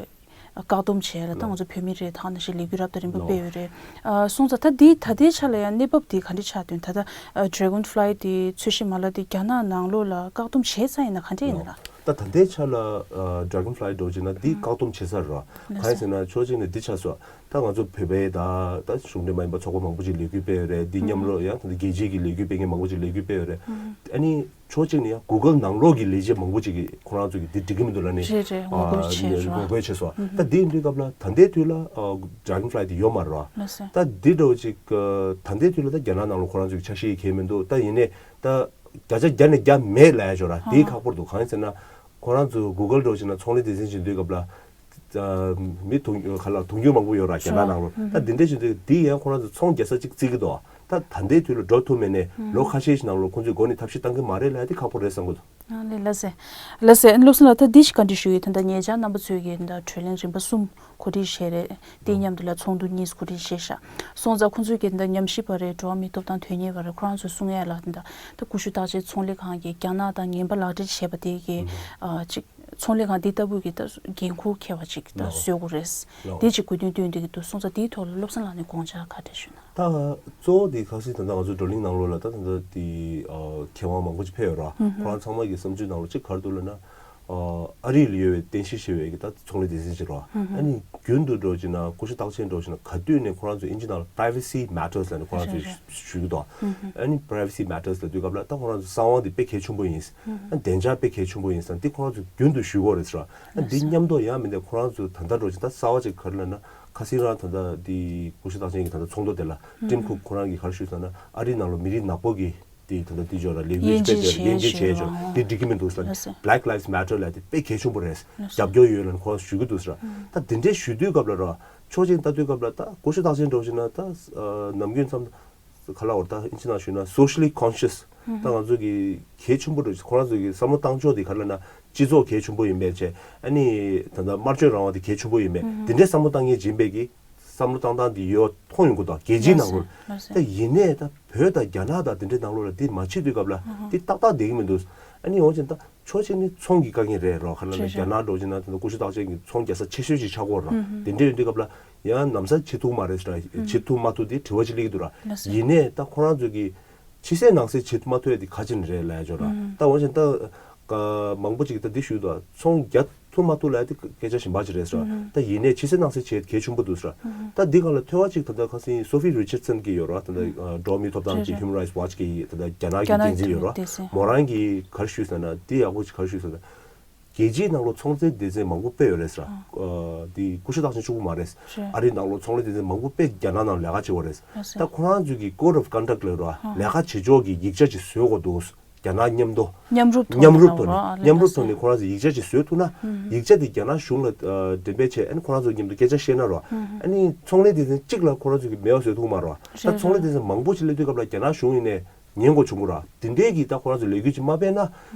བཀག་སྡོམ་བྱས་ལ་ད་ང་ཚོ་བོད་མི་རེད། ད་ནང་བཞིན་ལས་འགུལ་རབ་དང་རིམ་པ་སྤེལ་ཡོད་རེད། ཨ་སོང་ཙང་ད་འདི་ད་ལྟའི་ཆ་ལ་ཡང་གནས་བབ་འདི་ག་འདྲ་ཆགས་དོན། ད་ལྟ་ཨ་Dragonfly འདི་ཚོས་གཞི་མ་ལག་འདི་རྒྱ་ནག་ནང་ལོགས་ལ་བཀག་སྡོམ་བྱས་ཚར་ཡིན་ན་ག་འདྲ་ཡིན་ན་ལགས། ད་ད་ལྟའི་ཆ་ལ་ཨ་Dragonfly འདྲ་བོ་བྱས་ན་འདི་བཀག་སྡོམ་བྱས་ཚར་ར། གང་ཡིན་ཟེར་ན་ཕྱོགས་གཅིག་ནས་འདི་ཆགས་སོང་། ད་ང་ཚོ་བོད་པའི་ད་ད་གཞུང་འབྲེལ་མ་ཡིན་པ་ཚོགས་པ་མང་པོ་ཅིག་ལས་འགུལ་སྤེལ་ཡོད་རེད། འདི་མཉམ་རོགས་ཡང་ད་ལྟ་རྒྱལ་སྤྱིའི་གི་ལས་འགུལ་སྤེལ་མཁན་མང་པོ་ཅིག་ལས་འགུལ་སྤེལ་ཡོད་རེད། ཨ་ནི་ཕྱོགས་གཅིག་ནས་ཡང་Google ནང་ལོགས་ཀྱི་ལས་བྱེད་མང་པོ་ཅིག་གིས་ཁོ་རང་ཚོ་གི་འདི་འགྲིག་གི་མི་འདུག་ལབ་ནས། རེད་རེད། ངོ་རྒོལ་བྱས་རེད་བ། ངོ་རྒོལ་བྱས་སོང་། ད་འདི་ཡིན་དུས་སྐབས་ལ་ད་ལྟའི་དུས་ལ་ཨ་Dragonfly དེ་ཡོད་མ་རེད་བ། ལགས་སོ། ད་འདི་འདྲ་བོ་ཅིག་ཨ་ད་ལྟའི་དུས་ལ་ད་རྒྱ་ནག་ནང་ལ་ཁོ་རང་ཚོ་གི་ཆ་ཤས་གང་ཡང་མི་འདུག་ད་ཡིན་ནའི་ད་བརྒྱ་ཆ་བརྒྱ་ནས་བརྒྱ་མེད་ལབ་ཡ་ཅིག་ཡོད་ར། དེ་ཁག་པོ་འདུག་གང་ཡིན་ཟེར་ན་ཁོ་རང་ཚོ་Google འདྲ་བོ་བྱས་ན་ཚོང་ལས་སྡེ་ཚན་བྱེད་དུས་སྐབས་ལ། ཨ་མི་དུང་ག་ལ་དུང་ཕྱུར་མང་པོ་ཡོད་ར་རྒྱ་ནག་ནང་ལོགས། ད་འདི་འདྲ་བྱེད་དུས་འདི་ཡང་ཁོ་རང་ཚོ་ཚོང་རྒྱག་ས་གཅིག་བརྩི་གི་འདུག་ད་ད་ལྟའི་དུས་ལ་འགྲོ་ཐུབ་མེད་ནས་ལོ་ཁ་ཤས་ཤིག་ནང་ལོགས་ཁོང་ཚོས་འགོ་ནས་ཐབས་ཤེས་བཏང་གི་མ་རེད་ལབ་ཡ་དེ་ཁག་པོ་རེད་བསམ་གི་འདུག་ཨ་ལེ་ལགས་སེ། ལགས་སེ། བློ་བཟང་ལགས། ད་འདི་ཞིག་བཀའ་འདྲི་ཞུ་ཡི། ད་ལྟ་ཉེ་ཆར་རྣམ་པ་ཚོས་ཀྱི་ད་བགྲོ་གླེང་རིམ་པ་གསུམ་གོ་སྒྲིག་བྱས་རེད། དེ་མཉམ་དུ་ལ་ཚོགས་འདུ་གཉིས་གོ་སྒྲིག་བྱས་ཤག་སོང་ཙང་ཁོང་ཚོས་ཀྱི་ད་ཉམས་ཞིབ་པ་རེད། འགྲོ་བ་མིའི་ཐོབ་ཐང་དོན་གཉེར་བ་རེད། ཁོ་རང་ཚོས་གསུང་ཡ་ལ་ད་ད་ཀུ་ཤུ་རྟགས་ཅན་ཚོང་ལས་ཁང་གིས་རྒྱ་ནག་དང་ངན་པ་ལག་འབྲེལ་བྱས་པ་དེ་གི་ཨ་ཅིག་ཚོང་ལས་ཁང་འདི་ལྟ་བུ་གི་ད་འགན་འཁུར་འཁྱེར་བ་ཅིག་ད་བཟོ་དགོས་རེད། དེ་ཅིག་དགོས་འདུན་བཏོན་བསྡད་ཀྱི་འདུག་སོང་ཙང་དེའི་ཐོག་ལ་བློ་བཟང་ལགས་ནས་དགོངས་འཆར་ག་འདྲ་ཞུ་ན། ད་གཙོ་བོ་དེ་ག་ཟེར་ད་ལྟ་ང་ཚོ་བགྲོ་གླེང་ནང་ལོགས་ལ་ད་ད་ལྟ་དེ་ཨ་མཁས་དབང་མང་པོ་ཅིག་ཕེབས་ཡོད་ར། ཁོ་རང་ཚང་མ་གི་བསམ་ཚུལ་ནང་ལོགས་གཅིག་ག་རེ་འདུག་ལབ་ན། ཨ་རི་ལ་ཡོད་པའི་རྟེན་གཞི་བྱས་པའི་གི་ད་ཚོང་ལས་སྡེ་ཚན་ཅིག་ར། ཨ་ནི་རྒྱུན་དུ་འགྲོ་བྱས་ན་ཀུ་ཤུ་རྟགས་ཅན་འགྲོ་བྱས་ན་ག་དུས་ནས་ཁོ་རང་ཚོ་ཨིན་ཇི་ནང་ལ་privacy matters ལབ་ནས་ཁོ་རང་ཚོས་ཞུ་གི་འདུག་ཨ་ནི་privacy matters ལབ་དུས་སྐབས་ལ་ད་ཁོ་རང་ཚོ་གསང་བ་འདི་དཔེ་གལ་ཆེན་པོ་ཡིན། ཨ་བདེ་འཇགས་དཔེ་གལ་ཆེན་པོ་ཡིན་ཟེར་འདི་ཁོ་རང་ཚོ་རྒྱུན་དུ་ཞུ་གི་ཡོད་རེད་ཟེར། ཨ་འདི་མཉམ་དུ་ཡང་མིན་ཏེ་ཁོ་རང་ཚོ་ད་ལྟ་འགྲོ་བྱས་ད་གསར་བ་ཅིག་ག་རེ་ལབ་ན་ཁ་སང་རང་ད་ལྟ་འདི་ཀུ་ཤུ་རྟགས་ཅན་གྱི་ད་ལྟ་ཚོགས་འདུ་དེ་ལ་ཊིམ་ཁུག་ཁོ་རང་གིས་ག་རེ་ཞུས་ཟེར་ན་ཨ་རི་ནང་ལ་མི་རིགས་ནག་པོ་གི་དེ་ད་ལྟ་དེ་ཕྱོགས་ལ་ལས་འགུལ་དཔེ་དེ་དབྱེ་འབྱེད་བྱས་ཆོག་དེ་འགྲིག་གི་མི་འདུག་ཟེར། Black Lives Matter ལབ་དེ་དཔེ་གལ་ཆེན་པོ་རེད། རྒྱབ་སྐྱོར་ཡོད་ལབ་ཁོ་རང་ཞུ་གི་འདུག་ཟེར། ད་དེ་འདྲས་ཞུ་དུས་སྐབས་ལ་ར་ཕྱོགས་གཅིག་ལྟ་དུས་སྐབས་ལ་ད་ཀུ་ཤུ་རྟགས་ཅན་འགྲོ་བཞིན་ན་ད་ནམ་རྒྱུན་མཚམས་ག་ལ་བར་ད་ཨིན་ཇི་ནང་ཞུས་ན་socially conscious ད་ང་ཚོ་གི་གལ་ཆེན་པོ་རེད། ཁོ་རང་ཚོ་གི་བསམ་བློ་བཏང་ཕྱོགས་དེ་ག་ལ་ན་སྤྱི་ཚོགས་གལ་ཆེན་པོ་ཡིན་པའི་ཆེད་ཨ་ནི་ད་ལྟ་སྨྲ་བརྗོད་རང་དབང་དེ་གལ་ཆེན་པོ་ཡིན་པས་དེ་འདྲས་བསམ་བློ་བཏང་མཁན་ཡིན་པའི་གི་བསམ་བློ་བཏང་སྟངས་འདི་ཡོད་མཐོང་ཡོང་གི་འདུག་རྒྱལ་སྤྱིའི་ནང་ལོགས་ལ། ད་ཡིན་ནའི་ད་བོད་དང་རྒྱ་ནག་དང་དེ་འདྲའི་ནང་ལོགས་ལ་འདི་མ་བྱེད་དུས་སྐབས་ལ་འདི་ཏག་ཏག་བསྡད་ཀྱི་མི་འདུག་ཨ་ནི་འོང་ཅན་ད་ཕྱོགས་གཅིག་ནི་ཚོང་གི་དཀའ་ངལ་རེད་རོ། ཁ་ལ་ན་རེད་རྒྱ་ནག་འགྲོ་ཅིག་ན་དེ་ཚོ་ཀུ་ཤུ་རྟགས་ཅན་གྱི་ཚོང་རྒྱག་ས་ཆེ་ཤོས་ཅིག་ཆགས་ཀྱི་ཡོད་ར། དེ་འདྲ་ཡོད་དུས་སྐབས་ལ་ཡང་ན་བཟའ་བྱེད་ཐུབ་མ་རེད་ར། བྱེད་ཐུབ་མ་ཐུབ་དེ་དྲི་བ་ཅིག་སླེབས་ཀྱི་འདུག་ར། ཡིན་ནའི་ད་ཁོ་རང་ཚོ་གི་ཕྱི་གསལ་ནང་གསལ་བྱེད་ཐུབ་མ་ཐུབ་ཡ་དེ་ག་ཅིག་ནི་རེད་ལབ་ཡ་ཅོ་ར། ད་འོང་ཅན་ད་མང་པོ་ཅིག་ད་འདི་ཞུས་འདུག་ཚོང་རྒྱག་ཐུབ་མ་ཐུབ་ལབ་ཡ་དེ་སྐད་ཆ་གཞན་པ་ཅིག་རེད་ཟེར། ད་ཡིན་ནའི་ཕྱི་གསལ་ནང་གསལ་བྱེད་གལ་ཆེན་པོ་འདུག་ཟེར། ད་འདི་སྒང་ལ་ཐོས་པ་ཅིག་ད་ལྟ་ཁ་སང་Sophie Richardson་གི་ཡོད་ར། ད་ལྟ་འགྲོ་བ་མིའི་ཐོབ་ཐང་གི་Human Rights Watch་གི་ད་ལྟ་རྒྱ་ནག་གི་འགན་འཛིན་ཡོད་ར། མོ་རང་གིས་ག་རེ་ཞུས་ཟེར་ན་འདི་ཡག་པོ་ཅིག་ག་རེ་ཞུས་ཟེར་ན། རྒྱལ་སྤྱིའི་ནང་ལོགས་ཚོང་རའི་སྡེ་ཚན་མང་པོ་དཔེ་ཡོད་རེད་ཟེར། འདི་ཀུ་ཤུ་རྟགས་ཅན་གཅིག་པུ་མ་རེད། ཨ་རིའི་ནང་ལོགས་ཚོང་ལས་སྡེ་ཚན་མང་པོ་དཔེ་རྒྱ་ནག་ནང་ལས་ཀ་བྱེད་པ་རེད། ད་ཁོ་རང་ཚོས་ཀྱི་Code of Conduct་ལབ་ར་ལས་ཀ་བྱེད་ཕྱོགས་ཀྱི་ཡིག་ཆ་ཅིག་བཟོ་དགོས་འདུག་རྒྱ་ནག་མཉམ་དུ། མཉམ་རུབ་ཐོག་མཉམ་ནས་རུབ་ཐོག་ནས་ལབ་ར། མཉམ་རུབ་ཐོག་ནས་ཁོ་རང་ཚོས་ཡིག་ཆ་ཅིག་བཟོས་ཐུབ་ན། ཡིག་ཆ་དེ་རྒྱ་ནག་གཞུང་ལ་འགྲེམས་སྤེལ་བྱས། ཨ་ནི་ཁོ་རང་ཚོ་མཉམ་དུ་སྐད་ཆ་བཤད་ན་ར། ཨ་ནི་ཚོང་ལས་སྡེ་ཚན་གཅིག་ལ་ཁོ་རང་ཚོས་ཀྱི་མེད་པ་བཟོ་ཐུབ་མ་ར། ད་ཚོང་ལས་སྡེ་ཚན་མང་པོ་ཅིག་སླེབས་དུས་སྐབས་ལ་རྒྱ་ནག་གཞུང་ཡིན་ནའི་ཉན་དགོས་བྱུང་གི་ར། དེ་འདྲའི་གི་ད་ཁོ་རང་ཚོ་ལས་འགུལ་ཅིག་མ་སྤེལ་ན།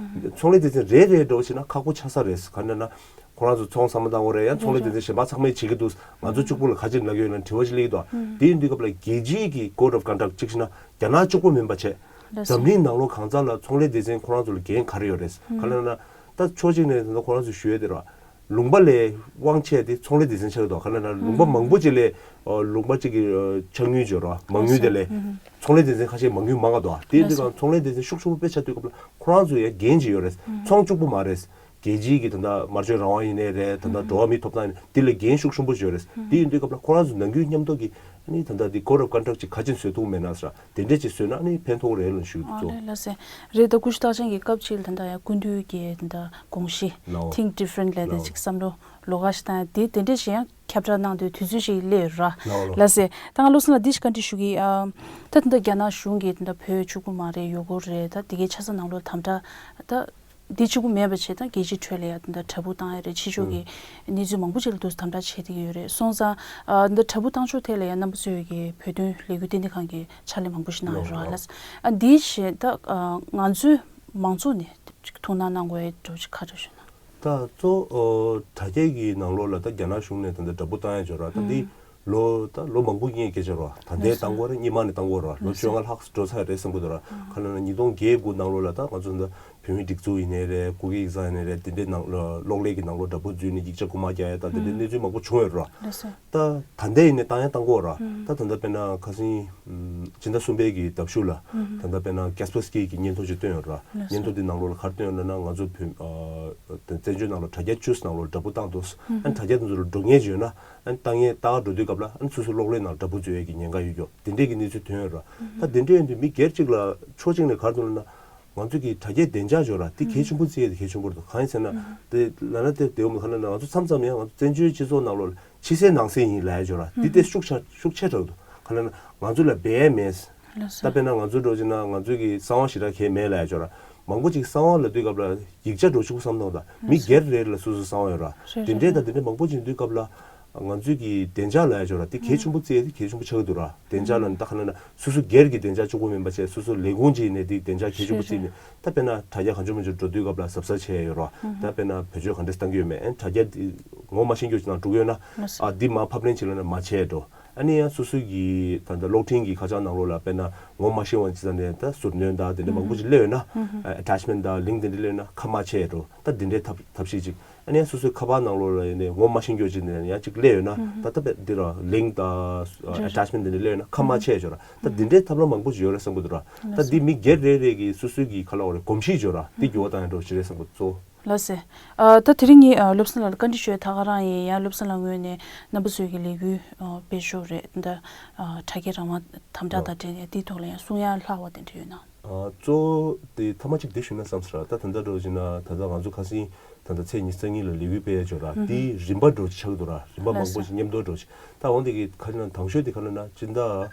ཚོང་ལས་སྡེ་ཚན་རེ་རེ་འགྲོ་བྱས་ན་ཁག་པོ་ཆགས་ས་རེད། ག་འདྲ་ན་ཁོ་རང་ཚོ་ཚོང་བསམ་བློ་བཏང་དགོས་རེད། ཡང་ཚོང་ལས་སྡེ་ཚན་གཞན་པ་ཚང་མས་བྱེད་ཀྱི་འདུག་ང་ཚོ་གཅིག་པུ་ལ་ག་ཅིག་ལབ་ཀྱི་ཡོད་ན་དྲི་བ་ཅིག་སླེབས་ཀྱི་འདུག་དེ་ཡིན་དུས་སྐབས་ལ་རྒྱལ་སྤྱིའི་གི་Code of Conduct་གཅིག་བྱས་ན་རྒྱ་ནག་གཅིག་པོ་མིན་པ་བྱས། འཛམ་གླིང་ནང་ལོགས་གང་ས་ལ་ཚོང་ལས་སྡེ་ཚན་ཁོ་རང་ཚོ་ལ་འགན་ག་རེ་ཡོད་རེད། ག་ལབ་ན་ད་ཕྱོགས་གཅིག་ནས་ད་ཁོ་རང་ཚོས་ཞུ་ཡས་དེ་ར། ལུང་པ་ལས་དབང་ཆེ་དེ་ཚོང་ལས་སྡེ་ཚན་ཆགས་ཀྱི་འདུག་ག་ལབ་ན་ལུང་པ་མང་པོ་ཅིག་ལས་ལུང་པ་གཅིག་གི་ཆ་དངུལ་བརྗོད་ར་མ་དངུལ་དེ་ལས་ཚོང་ལས་སྡེ་ཚན་ཁ་ཤས་མ་དངུལ་མང་ག་འདུག་དེ་ཡིན་དུས་ཙང་ཚོང་ལས་སྡེ་ཚན་ཤུགས་ཆེན་པོ་དཔེ་ཆགས་དུས་སྐབས་ལ་ཁོ་རང་ཚོ་ཡང་འགན་ཅིག་ཡོད་རེད། ཚོང་གཅིག་པུ་མ་རེད། རྒྱལ་སྤྱིའི་གི་ད་ལྟ་སྨྲ་བརྗོད་རང་དབང་ཡིན་ནའི་རེད། ད་ལྟ་འགྲོ་བ་མིའི་ཐོབ་ཐང་ཡིན་ནའི་དེ་ལ་འགན་ཤུགས་ཆེན་པོ་ཅིག་ཡོད་རེད། དེ་ཡིན་དུས་སྐབས་ལ་ཁོ་རང་ཚོ་ནང་ཁུལ་མཉམ་དུ་གི་ཨ་ནི་ད་ལྟ་དེ་Code of Conduct་ཅིག་ག་ཅིག་བཟོ་ཐུབ་མེད་ན་ཟེར། དེ་འདྲས་ཅིག་བཟོས་ན་ནི་ཕན་ཐོགས་རེད་ལབ་ཞུ་ཨ་གི་ལེ་ལགས་སེ། རེད། ད་ཀུ་ཤུ་རྟགས་ཅན་གྱི་སྐབས་ཅིག་ལ་ད་ལྟ་ཡང་སྐུ་མདུན་གྱི་ད་ལྟ་དགོངས་གཞི་ལའོ། Think Different་ལབ་དེ་ལའོ། ཅིག་བསམ་བློ་ལོགས་ཀ་ཞིག་བཏང་ཡ་དེ་དེ་འདྲས་ཞིག་ཡང་ཁྱབ་བསྒྲགས་གནང་དུས་དུས་ཚོད་ཞིག་སླེབས་ཡོད་ར། ལའོ་ལའོ། ལགས་སེ། ད་ང་བློ་བཟང་ལགས་འདི་ཞིག་བཀའ་འདྲི་ཞུ་གི་ཨ། ད་ད་ལྟ་རྒྱ་ནག་གཞུང་གིས་ད་ལྟ་བོད་གཅིག་པུ་མ་རེད། ཡུ་གུར་རེད། ད་དེ་གའི་ཆ་ཚང་ནང་ལོགས་དམ་དྲག་ད། འདི་གཅིག་པུ་མེད་པ་བྱས་ད་རྒྱལ་སྤྱིའི་ཁྲོད་ལ་ཡང་འདི་འདྲ་དྲ་འབུ་བཏང་ཡ་རེད། ཕྱི་ཕྱོགས་ཀྱི་གནས་ཚུལ་མང་པོ་ཅིག་ལ་འདུག་དམ་དྲག་བྱེད་བསྡད་ཀྱི་ཡོད་རེད། སོང་ཙང་ཨ་འདི་འདྲ་དྲ་འབུ་བཏང་ཕྱོགས་ཐད་ལ་ཡང་རྣམ་པ་ཚོས་ཀྱི་བོད་དོན་ལས་འགུལ་ཏན་ཏན་ཁང་གིས་ཕྱག་ལས་མང་པོ་ཞིག་གནང་ཡོད་རེད་ལགས། ཨ་འདིའི་ཞེས་ད་ང་ཚོའི་མང་ཚོགས་ནས་ཐུགས་སྣང་གནང་དགོས་ཡ་འདྲ་བོ་ཅིག་ག་འདྲ་ཞུ་ན། ད་གཙོ་བོ་དྲ་རྒྱ་གི་ནང་ལོགས་ལ་ད་རྒྱ་ནག་གཞུང་ནས་ད་ལྟ་དྲ་འབུ་བཏང་ཡ་ཅིག་ཡོད་ར། ད་འདི་ལོ་ད་ལོ་མང་པོ་སྔོན་གྱི་སྐད་ཆ་རེད་བ། ད་ལྟའི་བཏང་གི་ཡོད་རེད། སྔོན་མ་ནས་བཏང་གི་ཡོད་རེད་བ། ལོ་བཅོ་ལྔ་ལྷག་འགྲོ་ཚར་རེད་བསམ་གྱི་འདུག་ར། ག་ལབ་ན་ཉིས་སྟོང་བརྒྱད་དགུ་ནང་ལོགས་ལ་ད་ང་ཚོ་ད་བོད་མིའི་སྒྲིག་འཛུགས་ཡིན་ནའི་རེད། སྐུ་སྒེར་ཡིག་ཚང་ཡིན་ནའི་རེད། དེ་འདྲའི་ནང་ལ་གློག་ཀླད་ཀྱི་ནང་ལོགས་དྲ་འབུ་འཛུལ་ནས་ཡིག་ཆ་རྐུ་མ་རྒྱག་ཡ་ད་དེ་འདྲའི་གནས་ཚུལ་མང་པོ་བྱུང་ཡོད་རེད་བ། ད་ད་ལྟ་ཡིན་ནའི་བཏང་ཡ་བཏང་གི་ཡོད་རེད་བ། ད་ད་ལྟ་དཔེར་ན་ཁ་སང་སྤྱི་ཟླ་གསུམ་པའི་གི་ཟླ་གཞུག་ལ་ད་ལྟ་དཔེར་ན་Kaspersky་གི་སྙན་ཐོ་ཅིག་བཏོན་ཡོད་རེད་བ། སྙན་ཐོ་དེ་ནང་ལོགས་ལ་ག་རེ་བཏོན་ཡོད་ལབ་ན་ང་ཚོ་བོད་བཙན་བྱོལ་ནང་ལོགས་དྲ་རྒྱ་བཅུ་ནང་ལོགས་དྲ་འབུ་བཏང་འདུག་ཨ་ནི་དྲ་རྒྱ་དེ་ཚོ་ལ་འགྲོ་མཁན་ཅིག་ཡོད་ན། ཨ་ནི་ལྟ་མཁན་ལྟ་ག་འགྲོ་དུས་སྐབས་ལ་ཨ་ནི་སོ་སོའི་གློག་ཀླད་ནང་དྲ་འབུ་འཛུལ་ཡས་ཀྱི་ཉེན་ཁ་ཡོད་ཀྱོག་དེ་འདྲས་ཀྱི་གནས་ཚུལ་ཐོན་ཡོད་ར། ད་དེ་འདྲས་ཡིན་དུས་མི་སྒེར་གཅིག་ལ་ཕྱོགས་གཅིག་ནས་ག་རེ་འདུག་ལབ་ན། ང་ཚོ་གི་དྲ་རྒྱའི་བདེ་འཇགས་ཅིག་ཡོད་ར། དེ་གལ་ཆེན་པོ་བརྩི་ཡས་དེ་གལ་ཆེན་པོ་རེད་འདུག་གང་ཡིན་ཟེར་ན། དེ་ལབ་ན་དེ་དེ་འོ་མ་ག་ལབ་ན་ང་ཚོ་མཚམས་མཚམས་ཡང་ང་ཚོ་བཙན་བྱོལ་སྤྱི་ཚོགས་ནང་ལོགས་ལ་ཕྱི་གསལ་ནང་གསལ་ཡིན་ལབ་ཡ་ཅིག་ཡོད་ར། དེ་དེ་ཤུགས་ཆེ་ཤུགས་ཆེ་དྲགས་འདུག་ག་ལབ་ན་ང་ཚོ་ལ་འབད་ཡས་མེད། ད་དཔེར་ན་ང་ཚོ་འགྲོ་ཅིག་ན་ང་ཚོ་གི་གསང་བ་ཞེ་དྲག་གང་ཡང་མེད་ལབ་ཡ་ཅིག་ཡོད་ར། མང་པོ་ཅིག་གསང་བ་ལབ་དུས་སྐབས་ལ་ཡིག་ཆ་འདྲ་བོ་གཅིག་པུ་བསམ་བློ་གཏོང་དང་། མི་སྒེར་རེ་ལ་སོ་སོའི་གསང་བ་ཡོད་ར། དེ་འདྲས་དང་དེ་འདྲས་མང་པོ་ཅིག་ཡིན་དུས་སྐབས་ལ། ང་ཚོས་ཀྱི་བདེ་འཇགས་ལབ་ཡ་ཅིག་ཡོད་ར། དེ་གལ་ཆེན་པོ་བརྩི་ཡ་དེ་གལ་ཆེན་པོ་ཆགས་ཀྱི་འདུག་ར། བདེ་འཇགས་ལབ་ན་ད་ག་ལབ་ན་སོ་སོ་སྒེར་གྱི་བདེ་འཇགས་གཅིག་པུ་མིན་པ་བྱས་སོ་སོ་ལས་ཁུངས་ཅིག་ཡིན་ནའི་དེ་བདེ་འཇགས་གལ་ཆེན་པོ་བརྩིས་ནས། ད་དཔེར་ན་དྲ་རྒྱ་གང་བྱུང་མང་བྱུང་འགྲོ་དུས་སྐབས་ལ་གཟབ་གཟབ་བྱས་ཡོད་ར། ད་དཔེར་ན་བེད་སྤྱོད་ག་འདྲས་བཏང་གི་ཡོད་མེད། ཨ་ནི་དྲ་རྒྱ་དེ་ངོ་མ་ཤེས་རྒྱུ་ཅིག་ནང་འགྲོ་གི་ཡོད་ན། ཨ་འདི་མར་ཕབ་ལེན་བྱེད་ལབ་ན་མ་བྱས་འགྲོ། ཨ་ནི་ཡང་སོ་སོ་གི་ད་ལྟ་གློག་འཕྲིན་གྱི་ཁ་བྱང་ནང་ལོགས་ལ་དཔེར་ན་ངོ་མ་ཤེས་པ་ཅིག་ཙམ་ནས་ད་ཟུར་སྣོན་དང་དེ་འདྲ་མང་པོ་ཅིག་སླེབས་ཡོད་ན། ཨ་ཨེ་ཊེཆ་མེན་ཊི་དང་ལིངཀ་དེ་འདྲ་སླེབས་ཡོད་ན་ཁ་མ་ཕྱེ་འགྲོ། ད་དེ་འདྲའི་ཐབས་ཐབས་ཤེས་ཅིག་ཨ་ནི་ཡང་སོ་སོའི་ཁ་པར་ནང་ལོགས་ལ་ཡིན་ནའི་ངོ་མ་ཤེས་རྒྱུ་ཅིག་ནས་ཡང་ཅིག་སླེབས་ཡོད་ན། ད་ལྟ་དཔེ་འདི་ར་ལིངཀ་དང་ཨེ་ཊེཆ་མེན་ཊི་དེ་འདྲ་སླེབས་ཡོད་ན་ཁ་མ་ཕྱེ་འགྲོ་ར། ད་དེ་འདྲའི་ཐབས་ལམ་མང་པོ་ཅིག་ཡོད་རེད་བསམ་གྱི་འདུག་ར། ད་འདི་མི་སྒེར་རེ་རེ་གིས་སོ་སོའི་གི་ཁ་ལ་འོ་རེ་གོམས་གཤིས་ཅིག་ཡོད་ར། འདི་འགྱུར་བ་བཏང་ཡ་འགྲོ་ཅིག་རེད་བསམ་གྱི་འདུག་གཙོ་བོ། ལགས་སེ། ཨ་ད་དེ་རིང་ངས་ཨ་བློ་བཟང་ལགས་ལ་བཀའ་འདྲི་ཞུ་ཡ་ད་ག་རང་ཡིན། ཡང་བློ་བཟང་ལགས་ངོས་ནས་རྣམ་པ་ཚོའི་གི་ལས་འགུལ་ཨ་སྤེལ་ཕྱོགས་རེད། འདི་ཨ་དྲ་རྒྱའི་རང་དབང་དམ་དྲག་དང་འབྲེལ་ནས་འདིའི་ཐོག་ལ་ཡང་གསུང་ཡ་ལྷག་པ་དེ་འདྲ་ཡོད་ན། ཨ་གཙོ་བོ་དེ་ཐ་མ་གཅིག་དེ་ཞུས་ན་བསམ་སོང་ར། ད་ད་ལྟ་འགྲོ་བཞིན་ན་ད་ལྟ་ང་ཚོ་ཁ་སང་ད་ལྟ་ཚེས་ཉི་ཤུ་རྩ་གཉིས་ལ་ལས་འགུལ་སྤེལ་ཡ་ཅིག་ཡོད་ར། དེའི་རིམ་པ་འགྲོ་ཅིག་ཆགས་འདུག་ར། རིམ་པ་མང་པོ་ཞིག་མཉམ་དུ་འགྲོ་ཅིག་ད་འོང་དེ་གི་ཁ་ན་དང་ཤོས་དེ་ག་ལབ་ན་སྤྱི་ཟླ་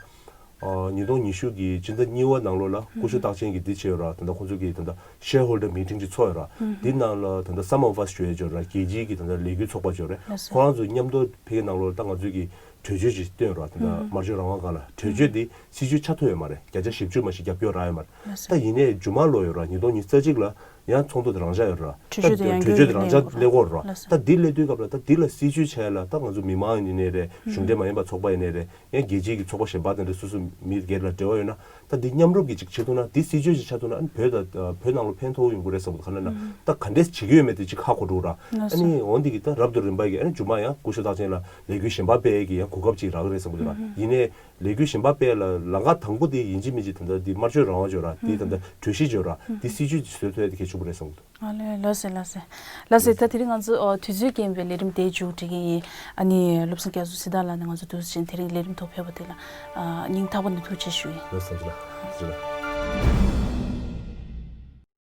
ཨ་ཉིས་སྟོང་ཉི་ཤུ་གི་སྤྱི་ཟླ་གཉིས་པ་ནང་ལོགས་ལ་ཀུ་ཤུ་རྟགས་ཅན་གྱི་འདི་བྱས་ཡོད་ར། ད་ལྟ་ཁོང་ཚོ་གིས་ད་ལྟ་ཤེར་ཧོལ་ཌར་མི་ཊིང་ཅིག་ཚོགས་ཡོད་ར། འདི་ནང་ལ་ད་ལྟ་Sum of Us་ཞུ་ཡས་ཅིག་ཡོད་ར། རྒྱལ་སྤྱིའི་གི་ད་ལྟ་ལས་འགུལ་ཚོགས་པ་ཅིག་ཡོད་རེད། ཁོ་རང་ཚོ་མཉམ་དུ་ཕ་གི་ནང་ལོགས་ལ་ད་ང་ཚོས་གི་གྲོས་ཆོད་ཅིག་བཏོན་ར། ད་ལྟ་སྨྲ་བརྗོད་རང་དབང་སྒང་ལ་གྲོས་ཆོད་འདི་སྲིད་བྱུས་ཆགས་ཐུབ་ཡོད་མ་རེད། བརྒྱ་ཆ་བཞི་བཅུ་མ་ཞིག་རྒྱབ་སྐྱོར་རག་ཡོད་མ་རེད། ད་ཡིན་ནའི་མཇུག་མ་ལོ་ཡོད་ར། ཉིས་སྟོང་ཉི་ཤུ་རྩ་གཅིག་ལ་ ཡང་ཚོགས་འདུ་དེ་རང་འཇགས་ཡོད་ར། གྲོས་ཆོད་དེ་ཡང་ད་གྲོས་ཆོད་དེ་རང་འཇགས་སླེབས་ཀྱི་ཡོད་ར། ལགས་སོ། ད་འདི་སླེབས་དུས་སྐབས་ལ་ད་འདི་ལ་སྲིད་བྱུས་ཆ་ལ་ད་ང་ཚོ་མི་མང་ཡིན་ནའི་རེད། གཞུང་འབྲེལ་མ་ཡིན་པ་ཚོགས་པ་ཡིན་ནའི་རེད། ཡང་རྒྱལ་སྤྱིའི་གི་ཚོགས་པ་གཞན་པ་དེ་འདྲ་སོ་སོ་མི་སྒེར་ལ་འབྲེལ་བ་ཡོད་ན། ད་འདི་མཉམ་རུབ་ཀྱི་ཅིག་བྱེད་ཐུབ་ན། འདི་སྲིད་བྱུས་ཅིག་ཆགས་ཐུབ་ན། ཨ་ནི་བོད་དང་བོད་ནང་ལ་ཕན་ཐོགས་ཡོང་གི་རེད་བསམ་གི་འདུག་ག་ན་ན་ད་ག་འདྲས་བྱེད་ཀྱི་ཡོད་མེད་དེ་ཅིག་ཧ་གོ་འགྲོ་ར། ཨ་ནི་འོན་ཏེ་གི་ད་རབ་ཏུ་རིམ་པ་གི་ཨ་ནི་མཇུག་མ་ཡང་སྐུ་ཞབས་རྟགས་ཅན་ལ་ལས་འགུལ་གཞན་པ་སྤེལ་གྱི་ཡང་གོ་སྐབས་ཅིག་རག་གི་རེད་བསམ་གི་འདུག་ར། ཡིན་ནའི་ལས་འགུལ་གཞན་པ་སྤེལ་ལ་ལམ་ཁ་དང་པོ་དེ་ཡིན་གཅིག་མིན་གཅིག་ད་ལྟ་འདི་དམར་མཆོད་རང་དབང་བརྗོད་ར། འདི་ད་ལྟ་གྲོས་གཞི་བརྗོད་ར། འདི་སྲིད་བྱུས་ཅིག་བཟོ་ཐུབ་ཡ་དེ་གལ་ཆེན་པོ་རེད་བསམ་གི་འདུག་ཨ་ལས། ལགས་སོ། ལགས་སོ། ལགས་སོ། ད་དེ་རིང་ང་ཚོ་ཨ་དུས་ཚོད་རྐྱེན་པས་ལས་རིམ་དེ་མཇུག་སྒྲིལ་གྱི་ཡིན། ཨ་ནི་བློ་བཟང་སྐྱབས་མགོན་སྲི་ད་ལགས་ནས་ང་ཚོ་འདུག་སེ་བྱས་དེ་རིང་ལས་རིམ་ཐོག་ཕེབས་པ་དེ་ལ་ཨ་སྙིང་ཐག་པ་ནས་ཐུགས་རྗེ་ཆེ་ཞུ་ཡིན། ལགས་སོ། ལགས་སོ།